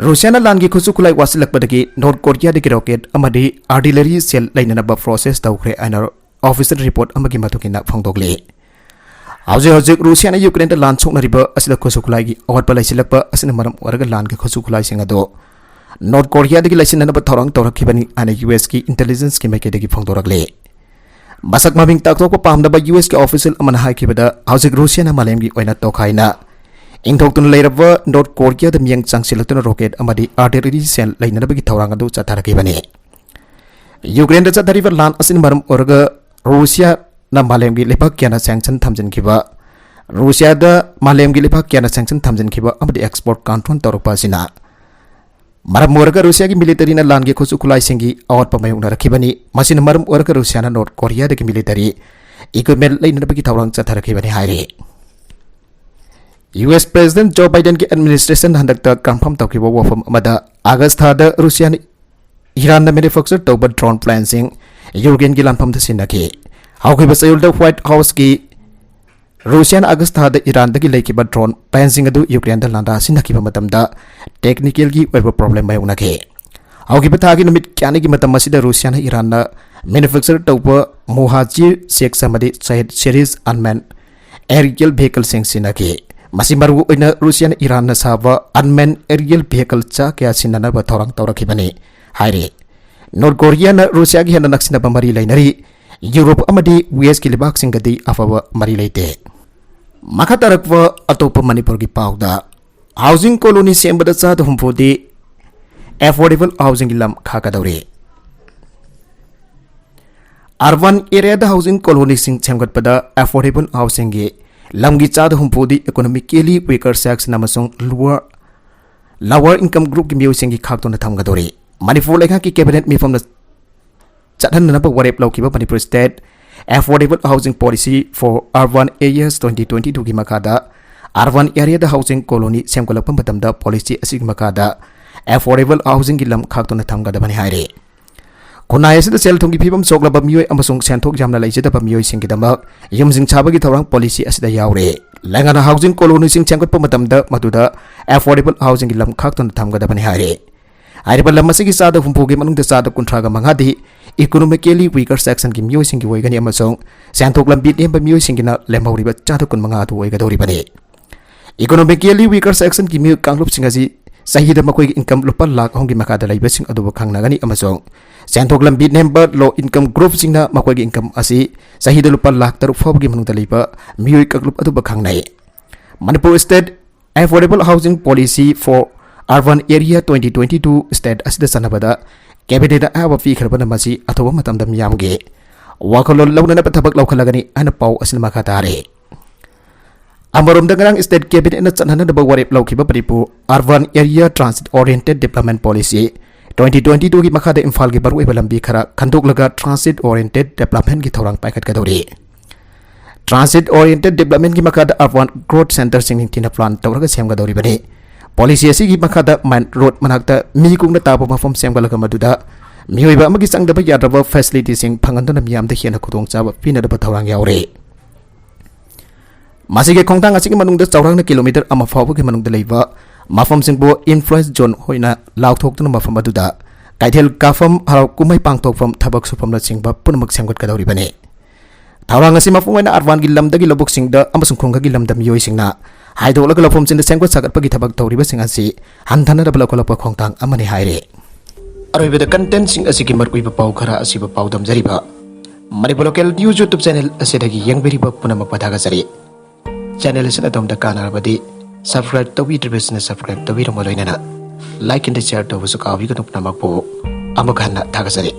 ꯔꯨꯁꯤꯌꯥꯅ ꯂꯥꯟꯒꯤ ꯈꯨꯠꯁꯨ ꯈꯨꯠꯂꯥꯏ ꯋꯥꯠꯁꯤꯜꯂꯛꯄꯗꯒꯤ ꯅꯣꯔꯠ ꯀꯣꯔꯤꯌꯥꯗꯒꯤ ꯔꯣꯀꯦꯠ ꯑꯃꯗꯤ ꯑꯥꯔꯇꯤꯂꯔꯤ ꯁꯦꯜ ꯂꯩꯅꯅꯕ ꯄ꯭ꯔꯣꯁꯦꯁ ꯇꯧꯈ꯭ꯔꯦ ꯍꯥꯏꯅ ꯑꯣꯐꯤꯁꯤꯌꯦꯜ ꯔꯤꯄꯣꯔꯠ ꯑꯃꯒꯤ ꯃꯇꯨꯡ ꯏꯟꯅ ꯐꯣꯡꯗꯣꯛꯂꯤ꯫ ꯍꯧꯖꯤꯛ ꯍꯧꯖꯤꯛ ꯔꯨꯁꯤꯌꯥꯅ ꯌꯨꯀ꯭ꯔꯦꯟꯗ ꯂꯥꯟ ꯁꯣꯛꯅꯔꯤꯕ ꯑꯁꯤꯗ ꯈꯨꯠꯁꯨ ꯈꯨꯠꯂꯥꯏꯒꯤ ꯑꯋꯥꯠꯄ ꯂꯩꯁꯤꯜꯂꯛꯄ ꯑꯁꯤꯅ ꯃꯔꯝ ꯑꯣꯏꯔꯒ ꯂꯥꯟꯒꯤ ꯈꯨꯠꯁꯨ ꯈꯨꯠꯂꯥꯏꯁꯤꯡ ꯑꯗꯨ ꯅꯣꯔꯠ ꯀꯣꯔꯤꯌꯥꯗꯒꯤ ꯂꯩꯁꯤꯟꯅꯅꯕ ꯊꯧꯔꯥꯡ ꯇꯧꯔꯛꯈꯤꯕꯅꯤ ꯍꯥꯏꯅ ꯌꯨ ꯑꯦꯁꯀꯤ ꯏꯟꯇꯦꯂꯤꯖꯦꯟꯁꯀꯤ ꯃꯥꯏꯀꯩꯗꯒꯤ ꯐꯣꯡꯗꯣꯔꯛꯂꯤ꯫ ꯃꯁꯛ ꯃꯃꯤꯡ ꯇꯥꯛꯊꯣꯛꯄ ꯄꯥꯝꯗꯕ ꯌꯨ ꯑꯦꯁꯀꯤ ꯑꯣꯐꯤꯁꯤꯌꯦꯜ ꯑꯃꯅ ꯍꯥꯏꯈꯤꯕꯗ, ꯍꯧꯖꯤꯛ ꯔꯨꯁꯤꯌꯥꯅ ꯃꯥꯂꯦꯝꯒꯤ ꯑꯣꯏꯅ ꯇꯣꯈꯥꯏꯅ ꯏꯟꯊꯣꯛꯇꯨꯅ ꯂꯩꯔꯕ ꯅꯣꯔꯠ ꯀꯣꯔꯤꯌꯥꯗ ꯃꯤꯠꯌꯦꯡ ꯆꯪꯁꯤꯜꯂꯛꯇꯨꯅ ꯔꯣꯀꯦꯠ ꯑꯃꯗꯤ ꯑꯥꯔꯇꯤꯂꯔꯤ ꯁꯦꯜ ꯂꯩꯅꯅꯕꯒꯤ ꯊꯧꯔꯥꯡ ꯑꯗꯨ ꯆꯠꯊꯔꯛꯈꯤꯕꯅꯤ꯫ ꯌꯨꯀ꯭ꯔꯦꯟꯗ ꯆꯠꯊꯔꯤꯕ ꯂꯥꯟ ꯑꯁꯤꯅ ꯃꯔꯝ ꯑꯣꯏꯔꯒ ꯔꯨꯁꯤꯌꯥꯅ ꯃꯥꯂꯦꯝꯒꯤ ꯂꯩꯕꯥꯛ ꯀꯌꯥꯅ ꯁꯦꯡꯁꯟ ꯊꯝꯖꯤꯟꯈꯤꯕ, ꯔꯨꯁꯤꯌꯥꯗ ꯃꯥꯂꯦꯝꯒꯤ ꯂꯩꯕꯥꯛ ꯀꯌꯥꯅ ꯁꯦꯡꯁꯟ ꯊꯝꯖꯤꯟꯈꯤꯕ ꯑꯃꯗꯤ ꯑꯦꯛꯁꯄꯣꯔꯠ ꯀꯟꯇ꯭ꯔꯣꯜ ꯇꯧꯔꯛꯄ ꯑꯁꯤꯅ ꯃꯔꯝ ꯑꯣꯏꯔꯒ ꯔꯨꯁꯤꯌꯥꯒꯤ ꯃꯤꯂꯤꯇꯔꯤꯅ ꯂꯥꯟꯒꯤ ꯈꯨꯠꯁꯨ ꯈꯨꯠꯂꯥꯏꯁꯤꯡꯒꯤ ꯑꯋꯥꯠꯄ ꯃꯥꯌꯣꯛꯅꯔꯛꯈꯤꯕꯅꯤ꯫ ꯃꯁꯤꯅ ꯃꯔꯝ ꯑꯣꯏꯔꯒ ꯔꯨꯁꯤꯌꯥꯅ ꯅꯣꯔꯠ ꯀꯣꯔꯤꯌꯥꯗꯒꯤ ꯃꯤꯂꯤꯇꯔꯤ ꯏꯀ꯭ꯋꯤꯞꯃꯦꯟ ꯂꯩꯅꯅꯕꯒꯤ ꯊꯧꯔꯥꯡ ꯆꯠꯊꯔꯛꯈꯤꯕꯅꯤ ꯍꯥꯏꯔꯤ꯫ ꯌꯨ ꯑꯦꯁ ꯄ꯭ꯔꯦꯁꯤꯗꯦꯟꯠ ꯖꯣ ꯕꯥꯏꯗꯦꯟꯒꯤ ꯑꯦꯗꯃꯤꯅꯤꯁꯇ꯭ꯔꯦꯁꯟ ꯍꯟꯗꯛꯇ ꯀꯟꯐꯥꯔꯝ ꯇꯧꯈꯤꯕ ꯋꯥꯐꯝ ꯑꯃꯗ, ꯑꯥꯒꯁ ꯊꯥꯗ ꯔꯨꯁꯤꯌꯥꯅ ꯏꯔꯥꯟꯅ ꯃꯦꯅꯨꯐꯦꯛꯆꯔ ꯇꯧꯕ ꯗ꯭ꯔꯣꯟ ꯄ꯭ꯂꯦꯟꯁꯤꯡ ꯌꯨꯀ꯭ꯔꯦꯟꯒꯤ ꯂꯥꯟꯐꯝꯗ ꯁꯤꯖꯤꯟꯅꯈꯤ꯫ ꯍꯧꯈꯤꯕ ꯆꯌꯣꯜꯗ ꯋꯥꯏꯠ ꯍꯥꯎꯁꯀꯤ ꯔꯨꯁꯤꯌꯥꯅ ꯑꯥꯒꯁ ꯊꯥꯗ ꯏꯔꯥꯟꯗꯒꯤ ꯂꯩꯈꯤꯕ ꯗ꯭ꯔꯣꯟ ꯄ꯭ꯂꯦꯟꯁꯤꯡ ꯑꯗꯨ ꯌꯨꯀ꯭ꯔꯦꯟꯗ ꯂꯥꯟꯗꯥ ꯁꯤꯖꯤꯟꯅꯈꯤꯕ ꯃꯇꯝꯗ ꯇꯦꯛꯅꯤꯀꯦꯜꯒꯤ ꯑꯣꯏꯕ ꯄ꯭ꯔꯣꯕ꯭ꯂꯦꯝ ꯃꯥꯌꯣꯛꯅꯈꯤ꯫ ꯍꯧꯈꯤꯕ ꯊꯥꯒꯤ ꯅꯨꯃꯤꯠ ꯀꯌꯥꯅꯤꯒꯤ ꯃꯇꯝ ꯑꯁꯤꯗ ꯔꯨꯁꯤꯌꯥꯅ ꯏꯔꯥꯟꯅ ꯃꯦꯅꯨꯐꯦꯛꯆꯔ ꯇꯧꯕ ꯃꯣꯍꯥꯖꯤꯔ ꯁꯦꯛꯁ ꯑꯃꯗꯤ ꯁꯍꯦꯗ ꯁꯦꯔꯤꯁ ꯑꯟꯃꯦꯟ ꯑꯦꯔꯤꯌꯦꯜ ꯚꯦꯍꯤꯀꯜꯁꯤꯡ ꯁꯤꯖꯤꯟꯅꯈꯤ꯫ ꯃꯁꯤ ꯃꯔꯨꯑꯣꯏꯅ ꯔꯨꯁꯤꯌꯥꯅ ꯏꯔꯥꯟꯅ ꯁꯥꯕ ꯑꯟꯃꯦꯟ ꯑꯦꯔꯤꯌꯦꯜ ꯚꯦꯍꯤꯀꯜ ꯆꯥ ꯀꯌꯥ ꯁꯤꯖꯤꯟꯅꯅꯕ ꯊꯧꯔꯥꯡ ꯇꯧꯔꯛꯈꯤꯕꯅꯤ ꯍꯥꯏꯔꯤ꯫ ꯅꯣꯔꯠ ꯀꯣꯔꯤꯌꯥꯅ ꯔꯨꯁꯤꯌꯥꯒꯤ ꯍꯦꯟꯅ ꯅꯛꯁꯤꯟꯅꯕ ꯃꯔꯤ ꯂꯩꯅꯔꯤ꯫ ꯌꯨꯔꯣꯞ ꯑꯃꯗꯤ ꯋꯦꯁꯀꯤ ꯂꯩꯕꯥꯛꯁꯤꯡꯒꯗꯤ ꯑꯐꯕ ꯃꯔꯤ ꯂꯩꯇꯦ꯫ ꯃꯈꯥ ꯇꯥꯔꯛꯄ ꯑꯇꯣꯞꯄ ꯃꯅꯤꯄꯨꯔꯒꯤ ꯄꯥꯎꯗ, ꯍꯥꯎꯁꯤꯡ ꯀꯣꯂꯣꯅꯤ ꯁꯦꯝꯕꯗ ꯆꯥꯗ ꯍꯨꯝꯐꯨꯗꯤ ꯑꯦꯐꯣꯔꯗꯦꯕꯜ ꯍꯥꯎꯁꯤꯡꯒꯤ ꯂꯝ ꯈꯥꯛꯀꯗꯧꯔꯤ꯫ ꯑꯔꯕꯥꯟ ꯑꯦꯔꯤꯌꯥꯗ ꯍꯥꯎꯁꯤꯡ ꯀꯣꯂꯣꯅꯤꯁꯤꯡ ꯁꯦꯝꯒꯠꯄꯗ ꯑꯦꯐꯣꯔꯗꯦꯕꯜ ꯍꯥꯎꯁꯤꯡꯒꯤ ꯂꯝꯒꯤ ꯆꯥꯗ ꯍꯨꯝꯐꯨꯗꯤ ꯏꯀꯣꯅꯣꯃꯤꯀꯦꯂꯤ ꯋꯤꯀꯔ ꯁꯦꯛꯁꯟ ꯑꯃꯁꯨꯡ ꯂꯣꯋꯔ, ꯂꯣꯋꯔ ꯏꯟꯀꯝ ꯒ꯭ꯔꯨꯞꯀꯤ ꯃꯤꯑꯣꯏꯁꯤꯡꯒꯤ ꯈꯥꯛꯇꯨꯅ ꯊꯝꯒꯗꯧꯔꯤ꯫ ꯃꯅꯤꯄꯨꯔ ꯂꯩꯉꯥꯛꯀꯤ ꯀꯦꯕꯤꯅꯦꯠ ꯃꯤꯐꯝꯅ ꯆꯠꯍꯟꯅꯅꯕ ꯋꯥꯔꯦꯞ ꯂꯧꯈꯤꯕ Manipur state affordable housing policy four urban areas twenty twenty ꯇꯨꯒꯤ ꯃꯈꯥꯗ ꯑꯔꯕꯥꯟ ꯑꯦꯔꯤꯌꯥꯗ ꯍꯥꯎꯁꯤꯡ ꯀꯣꯂꯣꯅꯤ ꯁꯦꯝꯒꯠꯂꯛꯄ ꯃꯇꯝꯗ ꯄꯣꯂꯤꯁꯤ ꯑꯁꯤꯒꯤ ꯃꯈꯥꯗ ꯑꯦꯐꯣꯔꯗꯦꯕꯜ ꯍꯥꯎꯁꯤꯡꯒꯤ ꯂꯝ ꯈꯥꯛꯇꯨꯅ ꯊꯝꯒꯗꯕꯅꯤ ꯍꯥꯏꯔꯤ꯫ ꯈꯨꯟꯅꯥꯏ ꯑꯁꯤꯗ ꯁꯦꯜ ꯊꯨꯝꯒꯤ ꯐꯤꯕꯝ ꯁꯣꯛꯂꯕ ꯃꯤꯑꯣꯏ ꯑꯃꯁꯨꯡ ꯁꯦꯟꯊꯣꯛ ꯌꯥꯝꯅ ꯂꯩꯖꯗꯕ ꯃꯤꯑꯣꯏꯁꯤꯡꯒꯤꯗꯃꯛ ꯌꯨꯝꯁꯤꯡ ꯁꯥꯕꯒꯤ ꯊꯧꯔꯥꯡ ꯄꯣꯂꯤꯁꯤ ꯑꯁꯤꯗ ꯌꯥꯎꯔꯦ꯫ ꯂꯩꯉꯥꯛꯅ ꯍꯥꯎꯁꯤꯡ ꯀꯣꯂꯣꯅꯤꯁꯤꯡ ꯁꯦꯝꯒꯠꯄ ꯃꯇꯝꯗ ꯃꯗꯨꯗ ꯑꯦꯐꯣꯔꯗꯦꯕꯜ ꯍꯥꯎꯁꯤꯡꯒꯤ ꯂꯝ ꯈꯥꯛꯇꯨꯅ ꯊꯝꯒꯗꯕꯅꯤ ꯍꯥꯏꯔꯦ꯫ ꯍꯥꯏꯔꯤꯕ ꯂꯝ ꯑꯁꯤꯒꯤ ꯆꯥꯗ ꯍꯨꯝꯐꯨꯒꯤ ꯃꯅꯨꯡꯗ ꯆꯥꯗ ꯀꯨꯟꯊ꯭ꯔꯥꯒ ꯃꯉꯥꯗꯤ ꯏꯀꯣꯅꯣꯃꯤꯀꯦꯂꯤ ꯋꯤꯀꯔ ꯁꯦꯛꯁꯟꯒꯤ ꯃꯤꯑꯣꯏꯁꯤꯡꯒꯤ ꯑꯣꯏꯒꯅꯤ ꯑꯃꯁꯨꯡ ꯁꯦꯟꯊꯣꯛ ꯂꯝꯕꯤ ꯅꯦꯝꯕ ꯃꯤꯑꯣꯏꯁꯤꯡꯒꯤꯅ ꯂꯦꯝꯍꯧꯔꯤꯕ ꯆꯥꯗ ꯀꯨꯟꯃꯉꯥ ꯑꯗꯨ ꯑꯣꯏꯒꯗꯧꯔꯤꯕꯅꯤ꯫ ꯏꯀꯣꯅꯣꯃꯤꯀꯦꯂꯤ ꯋꯤꯀꯔ ꯁꯦꯛꯁꯟꯒꯤ ꯃꯤꯑꯣꯏ ꯀꯥꯡꯂꯨꯞꯁꯤꯡ ꯑꯁꯤ ꯆꯍꯤꯗ ꯃꯈꯣꯏꯒꯤ ꯏꯟꯀꯝ ꯂꯨꯄꯥ ꯂꯥꯈ ꯑꯍꯨꯝꯒꯤ ꯃꯈꯥꯗ ꯂꯩꯕꯁꯤꯡ ꯑꯗꯨꯕꯨ ꯈꯪꯅꯒꯅꯤ ꯑꯃꯁꯨꯡ ꯁꯦꯟꯊꯣꯛ ꯂꯝꯕꯤ ꯅꯦꯝꯕ ꯂꯣ ꯏꯟꯀꯝ ꯒ꯭ꯔꯨꯞꯁꯤꯡꯅ ꯃꯈꯣꯏꯒꯤ ꯏꯟꯀꯝ ꯑꯁꯤ ꯆꯍꯤꯗ ꯂꯨꯄꯥ ꯂꯥꯈ ꯇꯔꯨꯛ ꯐꯥꯎꯕꯒꯤ ꯃꯅꯨꯡꯗ ꯂꯩꯕ ꯃꯤꯑꯣꯏ ꯀꯥꯡꯂꯨꯞ ꯑꯗꯨꯕꯨ ꯈꯪꯅꯩ꯫ Manipur state Affordable Housing Policy for Urban Area twenty twenty-two state ꯑꯁꯤꯗ ꯆꯠꯅꯕꯗ cabinet ꯑꯌꯥꯕ ꯄꯤꯈ꯭ꯔꯕꯅ ꯃꯁꯤ ꯑꯊꯨꯕ ꯃꯇꯝꯗ ꯃꯤꯌꯥꯝꯒꯤ ꯋꯥꯈꯜꯂꯣꯟ ꯂꯧꯅꯅꯕ ꯊꯕꯛ ꯂꯧꯈꯠꯂꯒꯅꯤ ꯍꯥꯏꯅ ꯄꯥꯎ ꯑꯁꯤꯅ ꯃꯈꯥ ꯇꯥꯔꯤ꯫ ꯑꯃꯔꯣꯝꯗ ꯉꯔꯥꯡ state cabinetꯅ ꯆꯠꯅꯅꯕ ꯋꯥꯔꯦꯞ ꯂꯧꯈꯤꯕ Manipur Urban Area Transit Oriented Development Policy twenty twenty-twoꯒꯤ ꯃꯈꯥꯗ ꯏꯝꯐꯥꯜꯒꯤ ꯃꯔꯨꯑꯣꯏꯕ ꯂꯝꯕꯤ ꯈꯔ ꯈꯟꯗꯣꯛꯂꯒ transit oriented developmentꯀꯤ ꯊꯧꯔꯥꯡ ꯄꯥꯏꯈꯠꯀꯗꯧꯔꯤ꯫ Transit oriented developmentꯀꯤ ꯃꯈꯥꯗ urban growth centreꯁꯤꯡ ꯅꯤꯡꯊꯤꯅ plan ꯇꯧꯔꯒ ꯁꯦꯝꯒꯗꯧꯔꯤꯕꯅꯤ꯫ Policy ꯑꯁꯤꯒꯤ ꯃꯈꯥꯗ main road ꯃꯅꯥꯛꯇ ꯃꯤ ꯀꯨꯡꯅ ꯇꯥꯕ ꯃꯐꯝ ꯁꯦꯝꯒꯠꯂꯒ ꯃꯗꯨꯗ ꯃꯤꯑꯣꯏꯕ ꯑꯃꯒꯤ ꯆꯪꯗꯕ ꯌꯥꯗ꯭ꯔꯕ facilityꯁꯤꯡ ꯐꯪꯍꯟꯗꯨꯅ ꯃꯤꯌꯥꯝꯗ ꯍꯦꯟꯅ ꯈꯨꯗꯣꯡꯆꯥꯕ ꯄꯤꯅꯅꯕ ꯊꯧꯔꯥꯡ ꯌꯥꯎꯔꯤ꯫ ꯃꯁꯤꯒꯤ ꯈꯣꯡꯊꯥꯡ ꯑꯁꯤꯒꯤ ꯃꯅꯨꯡꯗ ꯆꯥꯎꯔꯥꯛꯅ kilometre ꯑꯃ ꯐꯥꯎꯕꯒꯤ ꯃꯅꯨꯡꯗ ꯂꯩꯕ ꯃꯐꯝꯁꯤꯡꯕꯨ influence zone ꯑꯣꯏꯅ ꯂꯥꯎꯊꯣꯛꯇꯨꯅ ꯃꯐꯝ ꯑꯗꯨꯗ ꯀꯩꯊꯦꯜ ꯀꯥꯐꯝ, ꯍꯔꯥꯎ ꯀꯨꯝꯍꯩ ꯄꯥꯡꯊꯣꯛꯐꯝ, ꯊꯕꯛ ꯁꯨꯐꯝꯅꯆꯤꯡꯕ ꯄꯨꯝꯅꯃꯛ ꯁꯦꯝꯒꯠꯀꯗꯧꯔꯤꯕꯅꯤ꯫ ꯊꯧꯔꯥꯡ ꯑꯁꯤ ꯃꯄꯨꯡ ꯑꯣꯏꯅ urbanꯒꯤ ꯂꯝꯗꯒꯤ ꯂꯧꯕꯨꯛꯁꯤꯡꯗ ꯑꯃꯁꯨꯡ ꯈꯨꯡꯒꯪꯒꯤ ꯂꯝꯗ ꯃꯤꯑꯣꯏꯁꯤꯡꯅ ꯍꯥꯏꯗꯣꯛꯂꯒ ꯂꯧꯐꯝꯁꯤꯡꯗ ꯁꯦꯝꯒꯠ ꯁꯥꯒꯠꯄꯒꯤ ꯊꯕꯛ ꯇꯧꯔꯤꯕꯁꯤꯡ ꯑꯁꯤ ꯍꯟꯊꯅꯅꯕ ꯂꯧꯈꯠꯂꯛꯄ ꯈꯣꯡꯊꯥꯡ ꯑꯃꯅꯤ ꯍꯥꯏꯔꯤ꯫ ꯑꯔꯣꯏꯕꯗ contentꯁꯤꯡ ꯑꯁꯤꯒꯤ ꯃꯔꯨꯑꯣꯏꯕ ꯄꯥꯎ ꯈꯔ ꯑꯁꯤꯕꯨ ꯄꯥꯎꯗꯝꯖꯔꯤꯕ Manipur Local News YouTube channel ꯑꯁꯤꯗꯒꯤ ꯌꯦꯡꯕꯤꯔꯤꯕ ꯄꯨꯝꯅꯃꯛꯄꯨ ꯊꯥꯒꯠꯆꯔꯤ꯫ Channel ꯑꯁꯤꯅ ꯑꯗꯣꯝꯗ ꯀꯥꯟꯅꯔꯕꯗꯤ subscribe ꯇꯧꯕꯤꯗ꯭ꯔꯤꯕꯁꯤꯡꯅ subscribe ꯇꯧꯕꯤꯔꯝꯕ ꯂꯣꯏꯅꯅ like and share ꯇꯧꯕꯁꯨ ꯀꯥꯎꯕꯤꯒꯅꯨ꯫ ꯄꯨꯝꯅꯃꯛꯄꯨ ꯑꯃꯨꯛ ꯍꯟꯅ ꯊꯥꯒꯠꯆꯔꯤ꯫